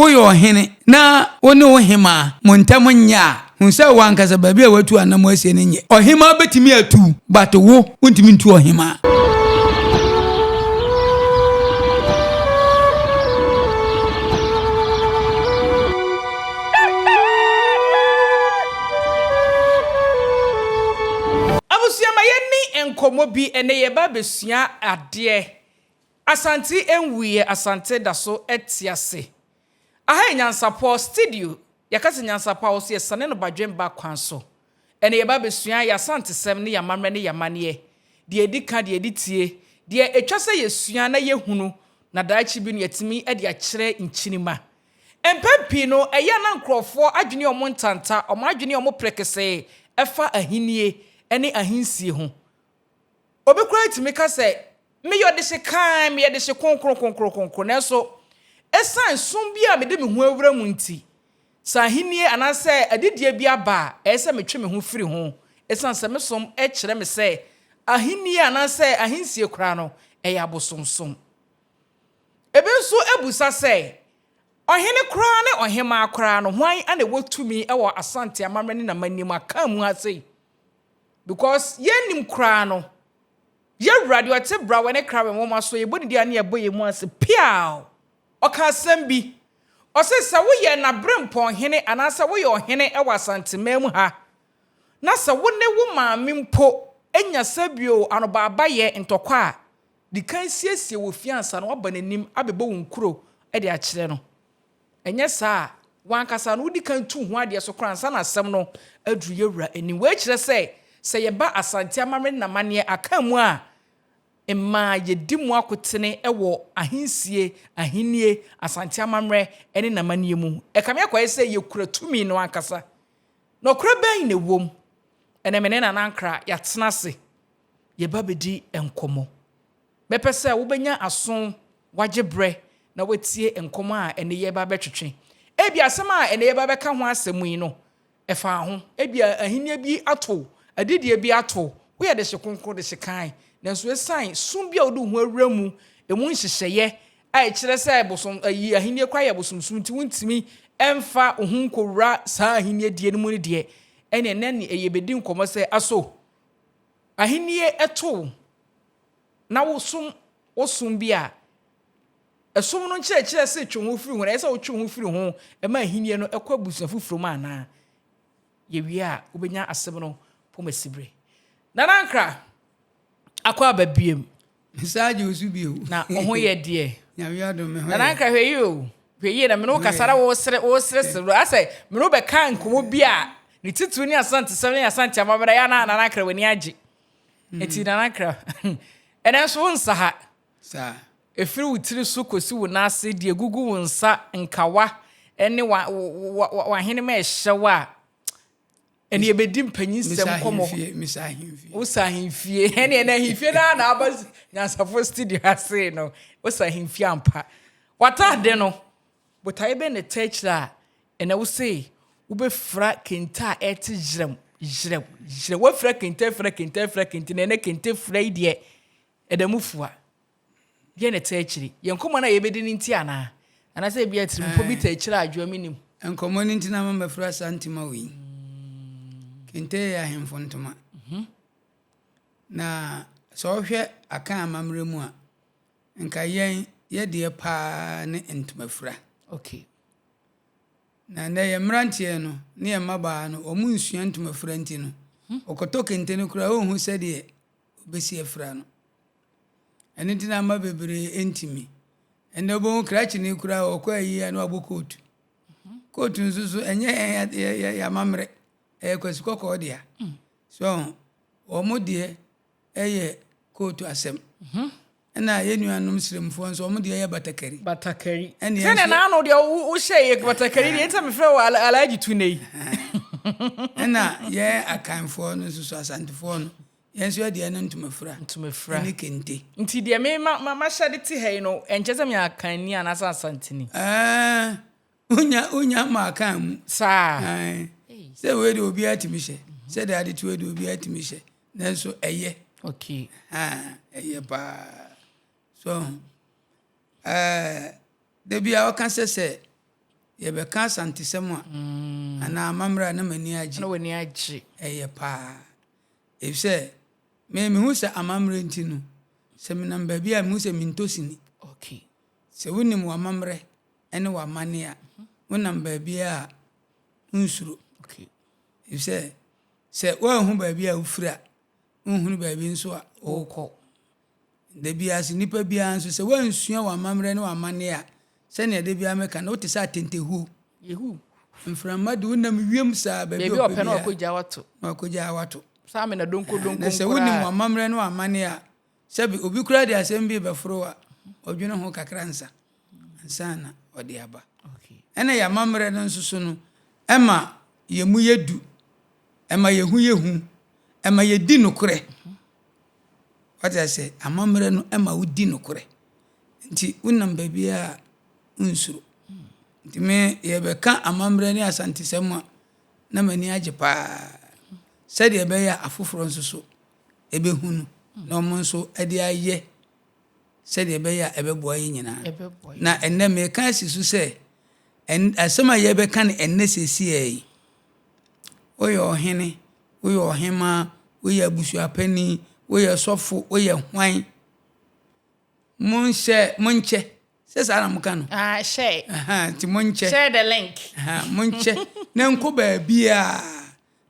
Woyɛ ɔhene na wo ne wo hemaa mo ntam nyɛ a, hu sɛ wo ankasa baabi a watu anam asie no nyɛ. Ɔhemaa bɛtumi atu wo, but wo, wontumi ntu ɔhemaa. Abusua ma yɛnni nkɔmmɔ bi ɛnɛ yɛba abɛsua adeɛ Asante nwuiɛ Asante da so te ase Aha yɛ Nyansapɔ studio Yɛka sɛ Nyansapɔ a wo so yɛsane no badwemba kwan so Ɛnɛ yɛba abɛsua yɛn Asantesɛm ne yɛn amammerɛ ne yɛn amanneɛ Deɛ ɛdi ka, deɛ ɛdi tie, deɛ ɛtwa sɛ yɛsua na yɛhunu na daakye bi no yɛatumi de akyerɛ nkyirimma Mpɛn pii no ɛyɛ a na nkorɔfoɔ adwene yɛ wɔn ntanta, wɔn adwene yɛ wɔn prekesee ɛfa ahennie ne ahensie ho Obi koraa tumi ka sɛ, Meyɛ ɔdehye kann, meyɛ dehye kronkron kronkron kronkron, nanso esiane som bi a mede me ho awura mu nti, sɛ ahenni anaasɛ adidie bi aba a, ɛyɛ sɛ metwe me ho firi ho, esiane sɛ me som kyerɛ me sɛ ahenni anaasɛ ahensie koraa no, ɛyɛ abosonsom. Ebi nso bisa sɛ, Ɔhene koraa ne ɔhemmaa koraa no, hwan na ɛwɔ tumi wɔ Asante amammerɛ ne n'amannie mu akan mu ha sei? Because yɛnnim koraa no, yɛwura deɛ ɔte Brawɛ ne Krawe nwoma so, yɛbɔ ne din a ne yɛbɔ yɛn mu ase piaw. Ɔka asɛm bi, ɔse sɛ woyɛ Naberempɔn hene anaasɛ woyɛ ɔhene wɔ Asanteman mu ha, na sɛ wo ne wo maame mpo nya sɛbio anobaabayɛ ntɔkwa a, di kan siesie wɔ fie ansa na woaba n'anim abɛbɔ wo nkuro de akyerɛ no. Anyɛ saa a, w'ankasa no wodi kan tu ho adeɛ so koraa ansa na asɛm no aduru yɛn wura anim. Wei kyerɛ sɛ, sɛ yɛba Asante amammerɛ ne n'amanneɛ akan mu a, mmaa yɛdi mu akotene wɔ ahensie, ahennie, Asante amammerɛ ne n'amanneɛ mu. Ɛkame akɔyɛ sɛ yɛkura tumi no ankasa. Nɔkorɛ bɛn na ɛwom? Ɛnnɛ me ne Nana Ankrah yɛatena ase, yɛreba abɛdi nkɔmmɔ. Mɛpɛ sɛ wobɛnya aso, woagye berɛ na woatie nkɔmmɔ a ɛnnɛ yɛreba abɛtwetwe. Ebia asɛm a ɛnnɛ yɛreba abɛka ho asɛm yi no, ɛfa wo ho. Ebia ahennie bi ato wo, adidie bi ato wo, woyɛ dehye kronkron, dehye kann, nanso ɛsiane som bi a wode wo ho awura mu, ɛmu nhyehyɛeɛ a ɛkyerɛ sɛ bosom, ayi, ahennie koraa yɛ bosomsom nti wontumi mfa wo ho nkɔwura saa ahennie die no mu no deɛ, ɛnneɛ ɛnnɛ ne yɛbɛdi nkɔmmɔ sɛ, aso ahennie to wo? na wosom wo som bi a, ɛsom no nkyerɛkyerɛ se twe wo ho firi ho no, ɛyɛ sɛ wotwe wo ho firi ho ma ahenni no kɔ abusua foforɔ mu anaa? Yɛwie a, wobɛnya asɛm no pomasibere. Nana Ankra, akɔ aba biem. Mesan agye wo so bio. Na wo ho yɛ deɛ. Nyame adom me ho yɛ. Nana Ankra hwɛ yie o. Hwɛ yie na me ne wo kasa na wosere wosere sere asɛ me ne wo bɛka nkɔmmɔ bi a ne titiriw ne Asantesɛm ne Asante amammerɛ yɛ a na Nana Ankra w'ani agye. Enti Nana Kra, ɛnɛ nso wo nsa ha. Saa. Ɛfiri wo tiri so kɔsi wo nan ase, deɛ ɛgugu wo nsa, nkawa ne w'ahenema a ɛhyɛ wo a, ɛne yɛbɛdi mpanyinsɛm nkɔmmɔ. Misa ahemfie. Wosa ahemfie. Ɛne ɛnɛ ahemfie no ara na aba Nyansafo studio ase no. Wosa ahemfie ampa. W'ataade no, Botaeɛ bɛn na ɛtaa akyire a ɛnɛ wo se wobɛfira kente a ɛte yerɛm, yerɛm, yerɛm. Woafira kente, afira kente, afira kente, na ɛnɛ kente fira yi deɛ ɛda mu fua. Deɛ na ɛtaa akyire? Yɛn nkɔmmɔ no a yɛbɛdi no nti anaa? Anaasɛ ebia atirimpɔ bi taa akyire a adwoa mennim. Nkɔmmɔ no nti na ama mafira saa ntoma wei. Kente yɛ ahemfo ntoma. Na sɛ wohwɛ Akan amammerɛ mu a, Nka yɛn yɛ deɛ paa ne ntomafira. Okay. Na nnɛ yɛn mmeranteɛ no ne yɛn mmabaa no, wɔn nsua ntomafira nti no, wɔkɔtɔ kente no koraa wɔnhu sɛdeɛ wɔbɛsi afira no. Ɛno nti na ama bebree ntumi. Ɛnnɛ wobɛhu krakyeni koraa ɔkɔ ayi a na wabɔ kootu. Kootu nso so ɛnyɛ yɛn yɛn amammerɛ, ɛyɛ kwasi kɔkɔɔ dea. So wɔn deɛ yɛ kootu asɛm. Ɛna yɛn nuanom Sremfoɔ nso, wɔn deɛ yɛ batakari. Batakari. Ɛne Sɛdeɛ n'ano deɛ wohyɛ yɛ batakari deɛ, nti mefrɛ wɔ Alhaji Tunde yi. Ɛna yɛn Akanfoɔ no nso so, Asantefoɔ no, yɛn nso yɛ deɛ no ntomafira. Ntomafira. Ɛne kente. Nti deɛ me ma ma mahyɛ de te ha yi no, ɛnkyɛ sɛ meyɛ Akanni anaasɛ Asanteni. Ɛɛ, Wonya wonya ma akan mu. Saa. Ae. Sɛ wei de obiara tumi hyɛ. Sɛdeɛ ade te wei de obiara tumi hyɛ. Nanso ɛyɛ. Okay. Ha ɛyɛ paa. So ɛɛ da bi a wɔka sɛ sɛ. Yɛbɛka Asantesɛm a, anaa amammerɛ a, na m'ani agye. Na w'ani agye. Ɛyɛ paa. Efisɛ me mehu sɛ amammerɛ nti no, sɛ menam baabi a mehu sɛ mentɔ sini. Okay. Sɛ wonim w'amammerɛ ne w'amanne a, wonam baabiara a, wonsuro. Okay. Efisɛ sɛ woanhu baabi a wofiri a, wonhunu baabi nso a wokɔ. Da biara so nipa biara nso sɛ woansua w'amammerɛ ne w'amanneɛ a, sɛnea da biara meka no, wote sɛ atentehuo. Yehu. Mframa de wonam wiem saa baabi a ɔpɛ na wakɔgya wato. Na wakɔgya wato. Saa me na donko donko Na sɛ wonim w'amammerɛ ne w'amanneɛ a, sɛbi obi koraa de asɛm bi rebɛforo wo a, ɔdwene ho kakra nsa ansa na ɔde aba. Ɛna yɛn amammerɛ no nso so no, ɛma yɛn mu yɛ du, ɛma yɛn ho yɛ hu, ɛma yɛdi nokorɛ. Wate aseɛ? Amammerɛ no ma wodi nokorɛ. Nti wonam baabiara a, wonsuro. Nti me, yɛbɛka amammerɛ ne Asantesɛm a, na m'ani agye paa. Sɛdeɛ ɛbɛyɛ a afoforɔ nso so ɛbɛhunu na wɔn nso de ayɛ sɛdeɛ ɛbɛyɛ a ɛbɛboa yɛn nyinaa. Na ɛnnɛ meka asi so sɛ, asɛm a yɛbɛka no ɛnnɛ seesei yi, woyɛ ɔhene, Woyɛ ɔhemmaa, woyɛ abusuapanin, woyɛ sɔfo, woyɛ hwan. Monhyɛ, monkyɛ. Sɛ saa na moka no? Ah, share. Aha, nti monkyɛ. Share the link. Aha, monkyɛ. Na nkɔ baabiara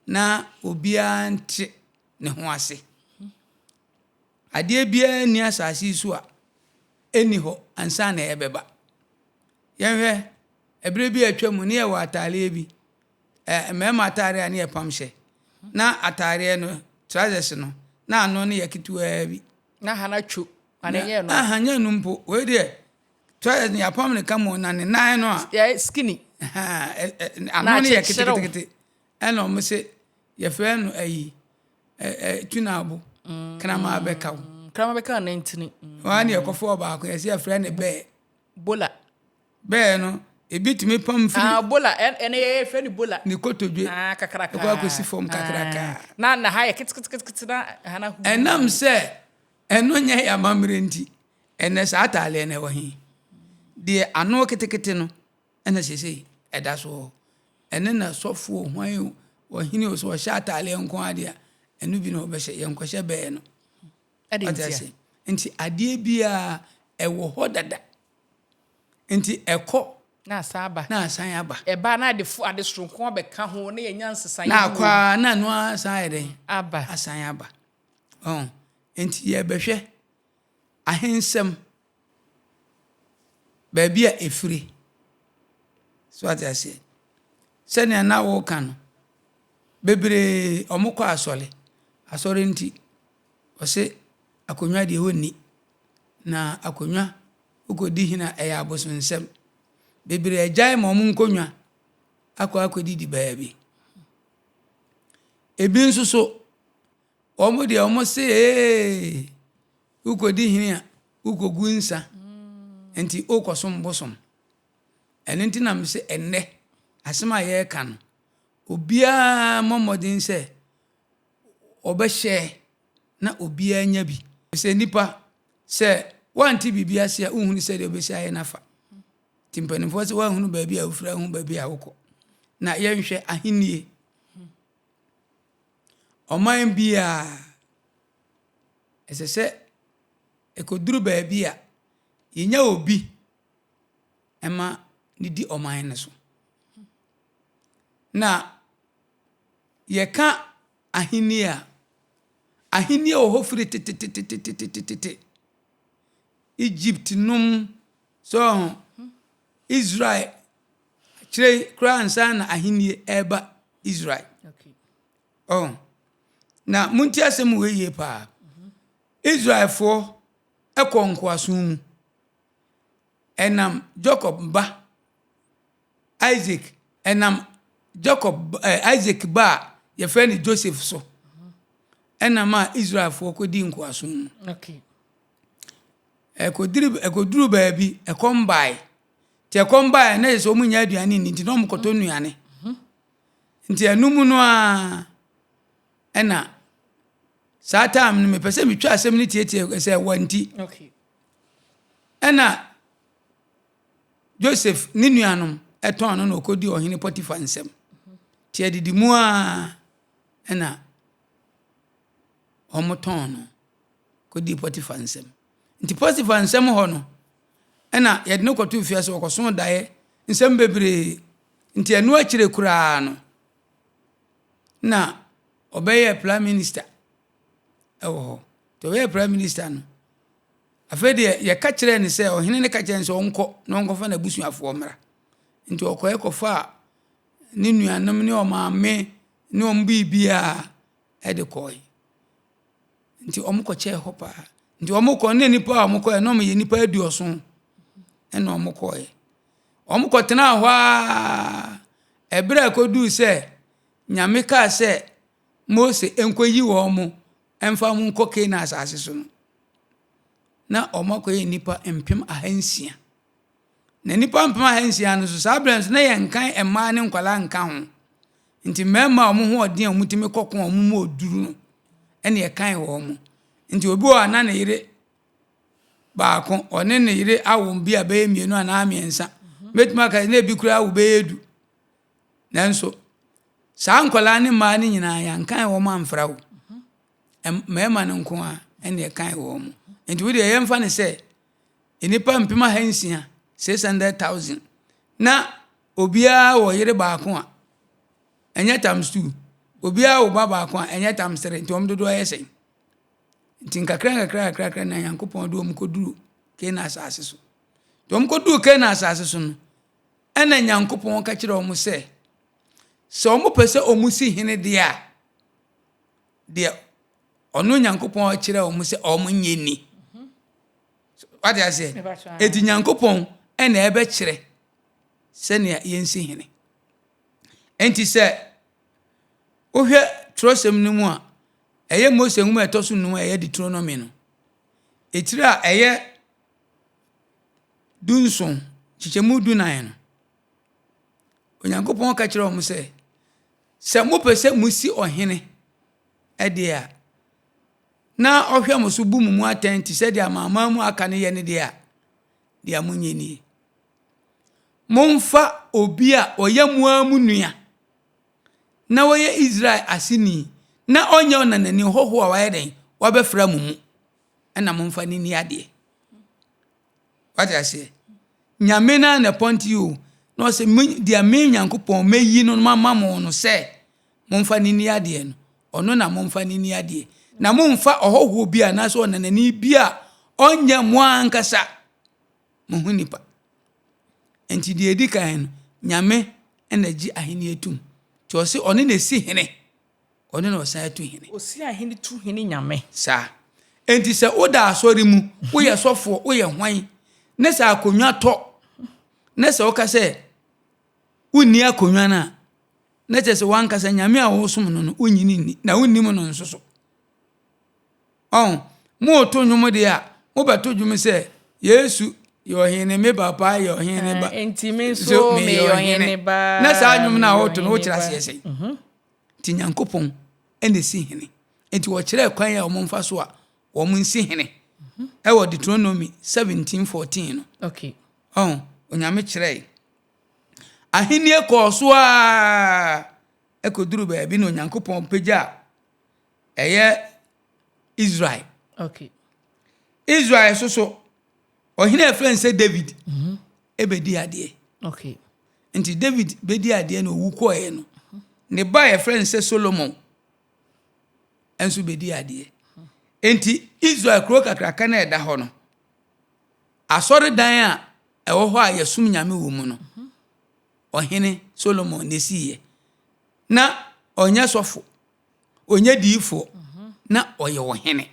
na obiara nte ne ho ase. Adeɛ biara nni asase yi so a ɛnni hɔ ansa na ɛbɛba. Yɛnhwɛ, ɛberɛ bi a atwa mu ne yɛwɔ ataadeɛ bi. Ɛ mmarima ataadeɛ a ne yɛ pam hyɛ. Na ataadeɛ no, trousers no, na ano no yɛ ketewaa bi. Na ha no atwo, ana ɛnyɛ ɛno? Aha, nyɛ ɛno mpo. Wei deɛ, trousers no yɛapam no kama na ne nan no a. Yɛ skinny. Ano no yɛ ketekete. Ɛna wɔn se yɛfrɛ no ayi ɛ ɛ tunaabo. Kraman bɛka wo. Kraman bɛka wo nantini. Wɔn a ne yɛkɔfɔ ɔbaako yɛsɛ yɛfrɛ no bɛɛ. Bola. Bɛɛ no, ebi tumi pam firi. Ah, bola, ɛno yɛ yɛfrɛ no bola. Ne kotodwe. Ah, kakraka. Ɛkɔ akɔsi fam kakraka. Ah, na na ha yɛ keteketekete na ha na. Ɛnam sɛ ɛno nyɛ yɛn amammerɛ nti, ɛnɛ saa ataadeɛ no ɛwɔ he? Deɛ ano ketekete no ɛna seesei ɛda so wɔ hɔ. Ɛno na sɔfo o, hwan o, ɔhene o, sɛ ɔhyɛ ataadeɛ nko ara deɛ a, ɛno bi na ɔbɛhyɛ. Yɛnkɔhyɛ bɛɛ no. Ɛde Wate ntia. ase? Nti adeɛ biara ɛwɔ hɔ dada. Nti ɛkɔ. Na asan aba. Na asan aba. Ɛba na ade fo ade soronko abɛka ho na yɛnya nsesaeɛ Na bi akɔ wɔ mu. ara na ɛno ara san ayɛ dɛn? Aba. Asan aba. Ɔho? Nti yɛrebɛhwɛ ahensɛm, baabi a ɛfiri. So wate aseɛ? Sɛnea na woka no, bebree wɔkɔ asɔre. Asɔre nti, wɔse akonnwa deɛ wɔnni. Na akonnwa, wokɔdi hene a, ɛyɛ abosonsɛm. Bebree agyae ma wɔn nkonnwa akɔ akɔdidi baabi. Ebi nso so, wɔn deɛ wɔn se ee, wokɔdi hene a, wokɔgu nsa, nti wokɔsom bosom. Ɛno nti na mese ɛnnɛ, asɛm a yɛreka no, obiara mmɔ mmɔden sɛ ɔbɛhyɛ na obiara nya bi. Sɛ nnipa, sɛ woante biribi ase a, wonhunu sɛdeɛ wobɛsi ayɛ no afa. Nti mpanimfoɔ sɛ woanhunu baabi a wofiri a, wohu baabi a wokɔ. Na yɛnhwɛ ahennie. Ɔman biara, ɛsɛ sɛ ɛkɔduru baabi a, yɛnya obi ma no di ɔman no so. Na yɛka ahenni a, ahenni wɔ hɔ firi tetetetetete. Egypt nom, so ho, Israel, akyire koraa ansa na ahenni ɛreba Israel. Oh. Na monti asɛm wei yie paa. Israelfoɔ ɛkɔ nkoasom mu. Ɛnam Jacob ba Isaac, ɛnam Jacob eh, Isaac ba a yɛfrɛ no Joseph so ɛna maa Israelfoɔ kɔdii nkoasom mu. Okay. Ɛkɔduru ɛkɔduru baabi ɛkɔm bae. Nti ɛkɔm bae na yɛ sɛ wɔn nyɛ aduane nni nti na wɔn kɔtɔ nnuane. Nti ɛno mu no ara ɛna saa time no mepɛ sɛ metwa asɛm no tietie sɛ ɛwɔ nti. Okay. Ɛna Joseph ne nuanom. tɔn no na ɔkɔdii ɔhene Potifa nsam. Nti adidi mu ara na wɔtɔn no kɔdii Potifa nsam. Nti Potifa nsam hɔ no, ɛna yɛde no kɔtoo fiase, ɔkɔsoo daeɛ nsɛm bebree. Nti ɛno akyire koraa no, na ɔbɛyɛɛ prime minister wɔ hɔ. Nti ɔbɛyɛɛ prime minister no, afei deɛ yɛka kyerɛɛ no sɛ, ɔhene no ka kyerɛɛ no sɛ ɔnkɔ na ɔnkɔfa n'abusuafoɔ mmra. Nti ɔkɔɛ kɔfaa ne nuanom ne ɔmaame ne wɔn biribiara de kɔe. Nti wɔkɔkyɛɛ hɔ paa. Nti wɔkɔ ne nnipa a wɔkɔɛ na wɔyɛ nnipa aduɔson ɛna wɔkɔɛ. Wɔkɔtenaa hɔ ara ɛberɛ a ɛkɔduu sɛ Nyame kaa sɛ Mose nkɔyi wɔn mfa wɔn nkɔ Canaan asase so no, na wɔakɔyɛ nnipa 6,000. Na nnipa 6,000 no nso, saa berɛ nso na yɛnkan mmaa ne nkwadaa nka ho. Nti mmarima a wɔn ho ɔden a wɔtumi kɔko a wɔn mu ɔduru no, ɛna ɛkan wɔn. Nti obi wɔ hɔ a na ne yere baako, ɔne ne yere awo bi a bɛyɛ mmienu anaa mmiɛnsa. Mɛtumi aka sɛ na ebi koraa awo bɛyɛ du. Nanso saa nkwadaa ne mmaa no nyinaa yɛankan wɔn amfra o. Mmarima no nko ara ɛna ɛkan wɔn. Nti wo deɛ yɛmfa no sɛ nnipa 6,000, 600,000, na obiara wɔ yere baako a, ɛnyɛ times two. Obiara wɔ ba baako a, ɛnyɛ times three. Nti wɔn dodoɔ yɛ sɛn? Nti nkakra nkakra nkakra na Nyankopɔn de wɔn kɔduru Canaan asase so. Nti wɔn kɔduru Canaan asase so no, ɛna Nyankopɔn ka kyerɛ wɔn sɛ, sɛ wɔn pɛ sɛ wɔn si hene deɛ a, deɛ ɔno Nyankopɔn kyerɛ wɔn sɛ wɔn nyɛ ni. Wate aseɛ? Eti Nyankopɔn ɛna ɛbɛkyerɛ sɛnea yɛnsi hene. Enti sɛ wohwɛ twerɛsɛm no mu a, ɛyɛ Mose nwoma a ɛtɔ so num a ɛyɛ Deuteronomy no, etiri a ɛyɛ 17, nkyekyɛmu 14 no, Onyankopɔn ka kyerɛ wɔn sɛ, sɛ mopɛ sɛ musi ɔhene deɛ a, na ɔhwɛ mo so bu mo mu atɛn te sɛ deɛ amanaman mu aka no yɛ no deɛ a, deɛ monyɛ nie. Momfa obi a ɔyɛ mo ara mo nua na ɔyɛ Israel aseni na ɔnyɛ ɔnanani hɔhoɔ a wayɛ dɛn wabɛfra mo mu ɛna momfa no nni adeɛ. Wate aseɛ? Nyame no ara na ɛpɔnte o. Na ɔsɛ deɛ me Nyankopɔn mɛyi no mama mo no sɛ momfa no nni adeɛ no, ɔno na momfa no nni adeɛ. Na momfa ɔhɔhoɔ bi anaasɛ ɔnanani bi a ɔnyɛ mo ankasa mo ho nipa. Nti deɛ ɛdi kan no, Nyame na gye ahenni atum. Nti ɔse ɔno na ɛsi hene. Ɔno na ɔsan tu hene. Ɔsi ahene tu hene Nyame. Saa. Enti sɛ woda asɔre mu, woyɛ sɔfoɔ, woyɛ hwan, ne sɛ akonnwa tɔ, ne sɛ woka sɛ wonni akonnwa no a, na kyerɛ sɛ wankasa Nyame a wosom no no, wonnye no nni, na wonnim no nso so. Ɔho, moreto nnwom deɛ a, mobɛto dwom sɛ, Yesu yɛ ɔhene, me papa yɛ ɔhene ba. Enti me nso meyɛ ɔhene ba. Na saa nnwom no a woto no, wokyerɛ aseɛ sɛn? Nti Nyankopɔn na esi hene. Nti wɔkyerɛɛ kwan a wɔmfa so a wɔn nsi hene. Ɛwɔ Deuteronomy 17:14 no. Okay. Ɔho, Onyame kyerɛe. Ahenni kɔɔ so ara ɛkɔduru baabi na Onyankopɔn pagyaa ɛyɛ Israel. Okay. Israel so so, ɔhene a ɛfrɛ no sɛ David ɛbɛdi adeɛ. Okay. Nti David bɛdi adeɛ na owu kɔeɛ no, ne ba a yɛfrɛ no sɛ Solomon nso bɛdi adeɛ. Nti Israel kuro kakraka no a ɛda hɔ no, asɔredan a ɛwɔ hɔ a yɛsom Nyame wɔ mu no, ɔhene Solomon na ɛsiiɛ. Na ɔnyɛ sɔfo, ɔnyɛ diyifoɔ, na ɔyɛ ɔhene.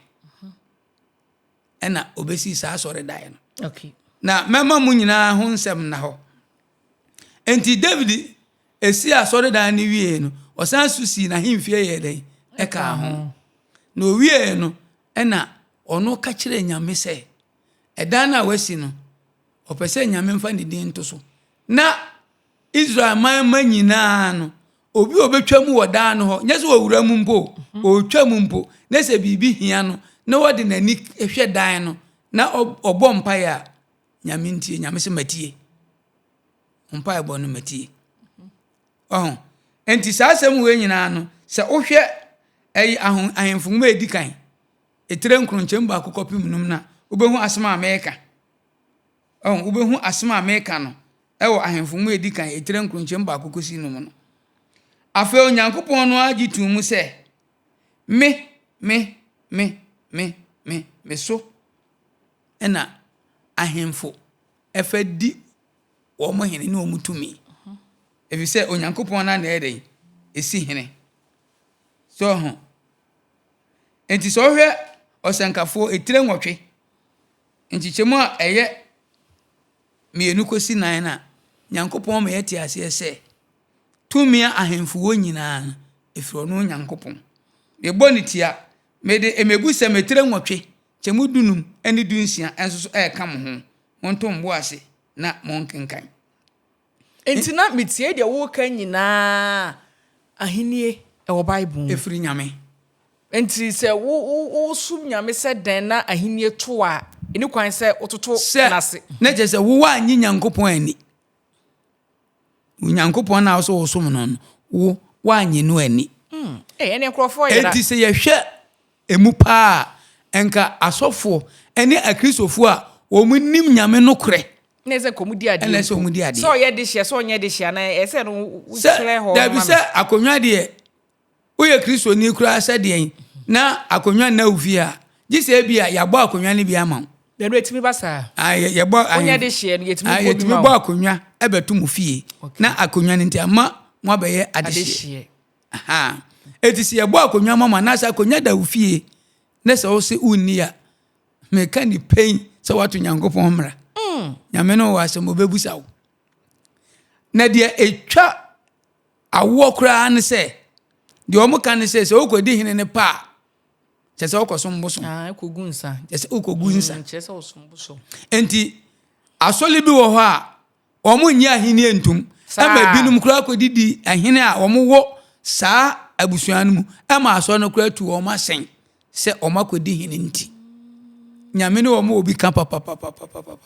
Ɛna ɔbɛsii saa asɔredan no. Okay. Na mɛma mo nyinaa ho nsɛm nna hɔ. Enti David esi asɔredan no wiee no, ɔsan so sii n'ahemfie yɛɛ dɛn? Ɛkaa ho. Na owiee no, ɛna ɔno ka kyerɛɛ Nyame sɛ, ɛdan no a wasi no, ɔpɛ sɛ Nyame mfa ne din nto so. Na Israel man mma nyinaa no, obi a ɔbɛtwa mu wɔ dan no hɔ, nyɛ sɛ ɔwura mu mpo, ɔretwa mu mpo, na sɛ biribi hia no, na ɔde n'ani hwɛ dan no, na ɔbɔ mpaeɛ a, Nyame ntie, Nyame sɛ matie. Wo mpaebɔ no matie. Ɔho? Enti saa asɛm wei nyinaa no, sɛ wohwɛ ɛyi aho ahemfo nwoma a edi kan, etire nkron nkyɛmu baako kɔpem num no a, wobɛhu asɛm a meka. Ɔho, wobɛhu asɛm a meka no ɛwɔ ahemfo nwoma a edi kan, etire nkron nkyɛmu baako kɔsi num no. Afei Onyankopɔn no ara gye too mu sɛ, Me, me, me, me, me, me so na ahemfo ɛfa di wɔn hene ne wɔn tumi. Efisɛ Onyankopɔn na na ɛyɛ dɛn? Esi hene. So ho. Enti sɛ ɔhwɛ ɔsɛnkafoɔ etire nwɔtwe, nkyekyɛmu a ɛyɛ mmienu kɔsi nan no a, Nyankopɔn ma yɛte aseɛ sɛ tumi a ahemfo wɔ nyinaa no, ɛfiri ɔno Onyankopɔn. Mebɔ ne tia, mede mmebusɛm etire nwɔtwe, kyɛmu dunum ne dunsia nso so ɛreka mo ho. Monto mo bo ase na monkenkan. Enti na metie deɛ woreka nyinaa Ahennie ɛwɔ Bible mu. Ɛfiri Nyame. Enti sɛ wo wo wosom Nyame sɛ dɛn na ahennie to a, ɛni kwan sɛ wototo Sɛ, n'ase. na kyerɛ sɛ wo woannye Nyankopɔn anni. Onyankopɔn no a wo sɛ wosom no no, wo woannye no anni. Hmm, ee, ɛnneɛ nkurɔfoɔ yera. Enti sɛ yɛhwɛ emu paa a, nka asɔfoɔ ne Akristofoɔ a wɔnim Nyame nokorɛ Na ɛsɛ nka wɔn di adeɛ ɛna ɛsɛ mpo. wɔn di adeɛ. Sɛ ɔyɛ dehyeɛ, sɛ ɔnyɛ dehyeɛ anaa ɛsɛ no Sɛ, wokyerɛ hɔ dabi ma me. sɛ akonnwa deɛ, woyɛ Kristoni koraa sɛ deɛn na akonnwa nna wo fie a, gye sɛ ebia yɛabɔ akonnwa no bi ama wo. Ɛno ɛtumi ba saa? Ah, yɛ, yɛbɔ Wonyɛ ahemfo. dehyeɛ no, yɛtumi Ah, bɔ bi yɛtumi ma bɔ wo. akonnwa bɛto mo fie. Okay. Na akonnwa no nti ama moabɛyɛ adehyeɛ. Adehyeɛ. Aha. Eti sɛ yɛbɔ akonnwa ma mo anaasɛ akonnwa da wo fie na sɛ wo se wonni a, meka ne pɛn sɛ woato Nyankopɔn mmara. Mm. Nyame no wɔ asɛm ɔbɛbusa wo. Na deɛ ɛtwa awoɔ koraa ne sɛ, deɛ wɔn ka ne sɛ, sɛ wokɔdi hene no pa a, kyerɛ sɛ wokɔsom bosom. Ah, wokɔgu nsa. Kyerɛ sɛ wokɔgu nsa. Mm, kyerɛ sɛ wosom bosom. Enti asɔre bi wɔ hɔ a, wɔn nnye ahenni ntom. Ɛma ebinom koraa kɔdidi ahene a wɔwɔ saa abusua no mu. Ɛma asɔre no koraa tu wɔn asɛn sɛ wɔn akɔdi hene nti. Nyame ne wɔn wɔ bi ka papapapapapa.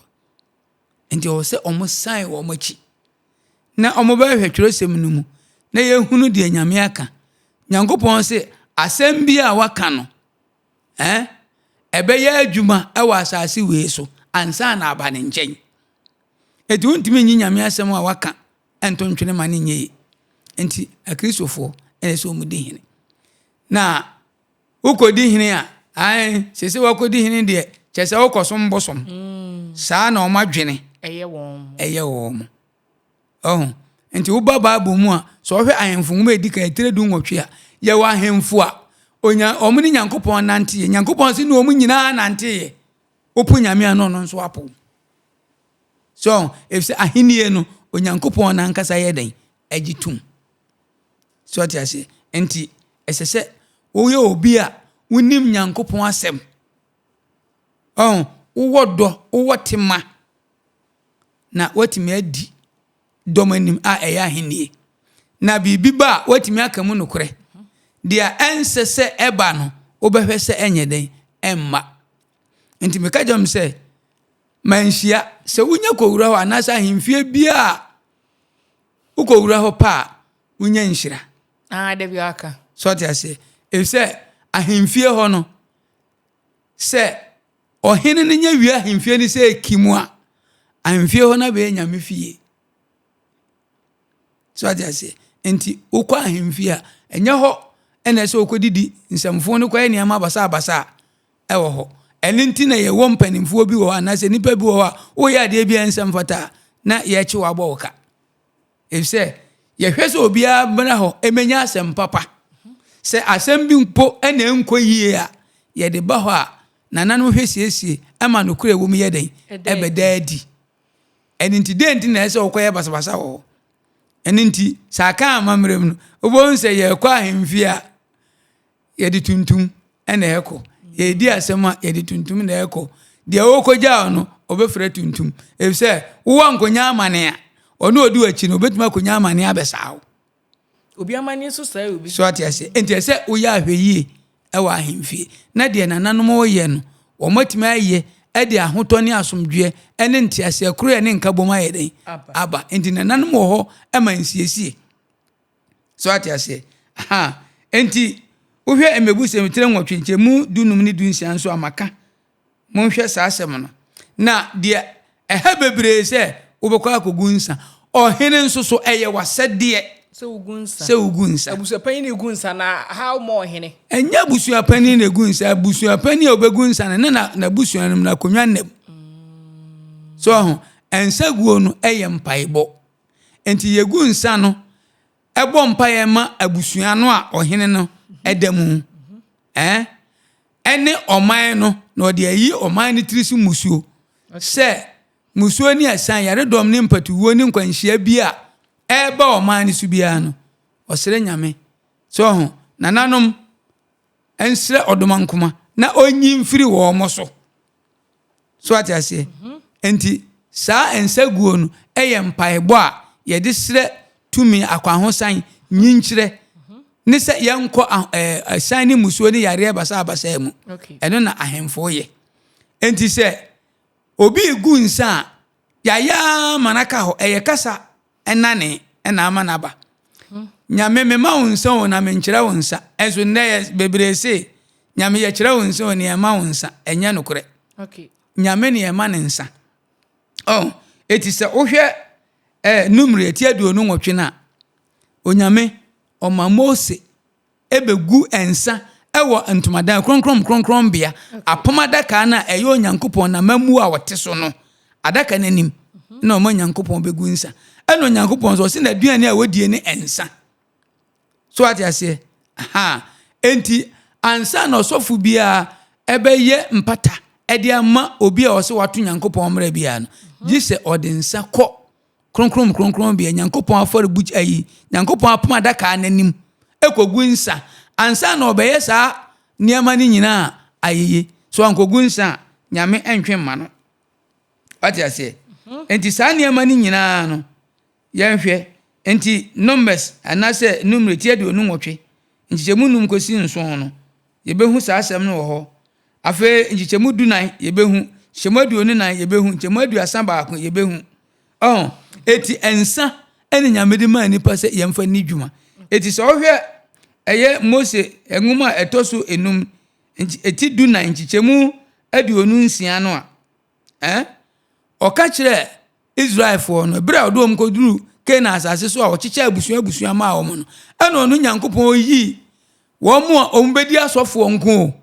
Nti ɛwɔ sɛ wɔn san wɔn akyi na wɔn bɛhwɛ twerɛsɛm no mu na yɛhunu deɛ Nyame aka. Nyankopɔn se asɛm bi a waka no, eh, ɛbɛyɛ adwuma wɔ asase wei so ansa na aba ne nkyɛn. Enti wontumi nyi Nyame asɛm a waka nto ntwene ma no nyɛ yie. Enti Akristofoɔ ɛna sɛ wɔn di hene. Na wokɔdi hene a, ae, sese wakɔdi hene deɛ, kyɛ sɛ wokɔsom bosom. Mm. Saa na wɔn adwene ɛyɛ wɔn. Ɛyɛ wɔn. Ɔho. Nti woba Bible mu a, sɛ wɔhwɛ ahemfo nwoma edi kan etire du nwɔtwe a, yɛwɔ ahemfo a onya wɔn ne Nyankopɔn nanteɛ. Nyankopɔn se ne wɔn nyinaa nanteeɛ. Wopo Nyame a na ɔno nso apo wo. So efisɛ ahenni no Onyankopɔn n'ankasa yɛ dɛn? Agye tom. So ɔte aseɛ? Nti ɛsɛ sɛ woyɛ obi a wonim Nyankopɔn asɛm. Ɔn, wowɔ dɔ, wowɔ tema na woatumi adi dɔm anim a ɛyɛ ahenni. Na biribi ba a, woatumi aka mu nokorɛ. Deɛ ɛnsɛ sɛ ɛba no, wobɛhwɛ sɛ ɛnyɛ dɛn? Ɛmma. Nti meka kyerɛ m sɛ, manhyia. Sɛ wonya kɔwura hɔ anaasɛ ahemfie biara a wokɔwura hɔ pa a, wonya nhyira. Ah, da bi aka. So ɔte aseɛ? Efisɛ ahemfie hɔ no, sɛ ɔhene no nya wie ahemfie no sɛ eki mu a, ahemfie hɔ no abɛyɛ nyame fie. So ate aseɛ? Nti wokɔ ahemfie a, ɛnyɛ hɔ ɛna ɛsɛ wokɔdidi nsɛmfo no kɔyɛ nneɛma basabasa a ɛwɔ hɔ. Ɛno nti na yɛwɔ mpanimfoɔ bi wɔ hɔ anaasɛ nnipa bi wɔ hɔ a woyɛ adeɛ bi a ɛnsɛ mfata a na yɛkye wo abɔ wo ka. Efisɛ yɛhwɛ sɛ obiara mmra hɔ mmɛnya asɛm papa. Sɛ asɛm bi mpo na ɛnkɔ yie a, yɛde ba hɔ a nananom hwɛ siesie ma nokorɛ ɛwɔ mu yɛ dɛn? Ɛbɛda adi. Ɛno nti, dɛn nti na ɛsɛ sɛ wokɔyɛ basabasa wɔ hɔ? Ɛno nti, sɛ aka amammerɛ mu no, wobɛhu sɛ yɛrekɔ ahemfie a, yɛde tuntum na ɛkɔ. Yɛredi asɛm a, yɛde tuntum na ɛkɔ. Deɛ ɔrekɔgya no, ɔbɛfira tuntum. Efisɛ wowɔ ankɔnya amane a, ɔne ɔdi w'akyi no, ɔbɛtumi akɔnya amane abɛsaa wo. Obi amane nso sɛe obi. So ate aseɛ? Enti ɛsɛ sɛ woyɛ ahwɛyie wɔ ahemfie. Na deɛ nananom reyɛ no, wɔatumi ayɛ de ahotɔ ne asomdwoeɛ ne nteaseɛ koroyɛ ne nkabom ayɛ dɛn? Aba. Enti nananom wɔ hɔ ma nsiesie. So ate aseɛ? Aha. Enti wohwɛ Mmebusɛm tire nwɔtwe nkyɛmu dunum ne dunsia nso a maka. Monhwɛ saa asɛm no. Na deɛ ɛha bebree sɛ wobɛkɔ akɔgu nsa. Ɔhene nso so ɛyɛ w'asɛdeɛ sɛ wogu nsa. Sɛ wogu nsa. Abusuapanyin na egu nsa na how more ɔhene? Ɛnyɛ abusuapanyin na egu nsa. Abusuapanyin a ɔbɛgu nsa no ne na n'abusua no mu n'akonnwa nna mu. So ɔho nsa guo no ɛyɛ mpaebɔ. Nti yɛgu nsa no ɛbɔ mpaeɛ ma abusua no a ɔhene no ɛda mu. Ɛɛ ɛne ɔman no na ɔde ayi ɔman no tiri so mmusuo sɛ mmusuo ne asiane, yaredɔm ne mpatuwuo ne nkwanhyia bi a ɛreba ɔman no so biara no, ɔsrɛ Nyame sɛ ɔho nananom nsrɛ ɔdomankoma na ɔnyi mfiri wɔn so. So ate aseɛ? Nti saa nsaguo no yɛ mpaebɔ a yɛde srɛ tumi, akwahosan, nyinkyerɛ, ne sɛ yɛnkɔ asiane ne mmusuo ne yareɛ basaabasaa mu. Ɛno na ahemfo yɛ. Nti sɛ obi regu nsa a, yɛayɛ ara ma no aka hɔ. Ɛyɛ kasa nane na ama no aba. Nyame mema wo nsa o na menkyerɛ wo nsa. Ɛnso nnɛ yɛ bebree se Nyame yɛkyerɛ wo nsa o ne yɛma wo nsa. Ɛnyɛ nokorɛ. Nyame ne yɛma ne nsa. Oh, eti sɛ wohwɛ eh, Numeri eti 28 no a, Onyame ɔma Mose bɛgu nsa wɔ ntomadan kronkron mu kronkronbea, apam adaka no a ɛyɛ Onyankopɔn n'amammuo a ɔte so no, adaka no anim na ɔma Onyankopɔn bɛgu nsa. Ɛna Onyankopɔn nso ɔse n'aduane a wɔdie ne nsa. So ate aseɛ? Aha. Enti ansa na ɔsɔfo biara ɛbɛyɛ mpata ɛde ama obi a ɔsɛ wato Nyankopɔn mmara biara no, gye sɛ ɔde nsa kɔ Kronkron mu Kronkron bea, Nyankopɔn afɔrebukyia ayi, Nyankopɔn apam adaka no anim kogu nsa. Ansa na ɔbɛyɛ saa nneɛma no nyinaa a, ayeye. So ankogu nsa a, Nyame ntwe mma no. Wate aseɛ? Nti saa nneɛma no nyinaa no, yɛnhwɛ. Nti Numbers anaasɛ Numeri ti 28, nkyekyɛmu num kɔsi nson no, yɛbɛhu saa asɛm no wɔ hɔ. Afei nkyekyɛmu dunan, yɛbɛhu. Nkyekyɛmu 24, yɛbɛhu. Nkyekyɛmu 31, yɛbɛhu. Ɔho, eti nsa ɛne Nyame de maa nipa sɛ yɛmfa nni dwuma. Eti sɛ ɔhwɛ ɛyɛ Mose nwoma a ɛtɔ so enum, eti dunan, nkyekyɛmu 26 no a, ɛn, ɔka kyerɛ Israelfoɔ no, berɛ a ɔde wɔn kɔduru Canaan asase so a ɔkyekyɛ abusua abusua maa wɔn no, ɛna ɔno Nyankopɔn yii wɔn a wɔbɛdi asɔfoɔ nko o,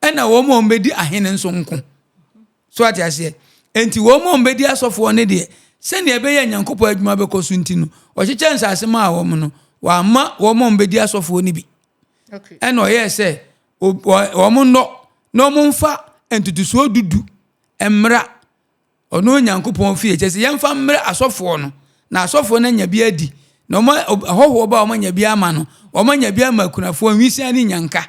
ɛna wɔn a wɔbɛdi ahene nso nko. So ate aseɛ? Enti wɔn a wɔbɛdi asɔfoɔ no deɛ, sɛdeɛ ɛbɛyɛ Nyankopɔn adwuma bɛkɔ so nti no, ɔkyekyɛ nsase maa wɔn no, wamma wɔn a wɔbɛdi asɔfoɔ no bi. Ɛna ɔyɛɛ sɛ wɔn nnɔ na wɔmfa ntotosoɔ dudu mmra Ɔno Onyankopɔn fie, kyerɛ sɛ yɛmfa mmrɛ asɔfoɔ no, na asɔfoɔ no anya bi adi, na wɔn ahɔhoɔ ba a wɔanya bi ama no, wɔanya bi ama akunafoɔ, nwisiaa ne nyanka.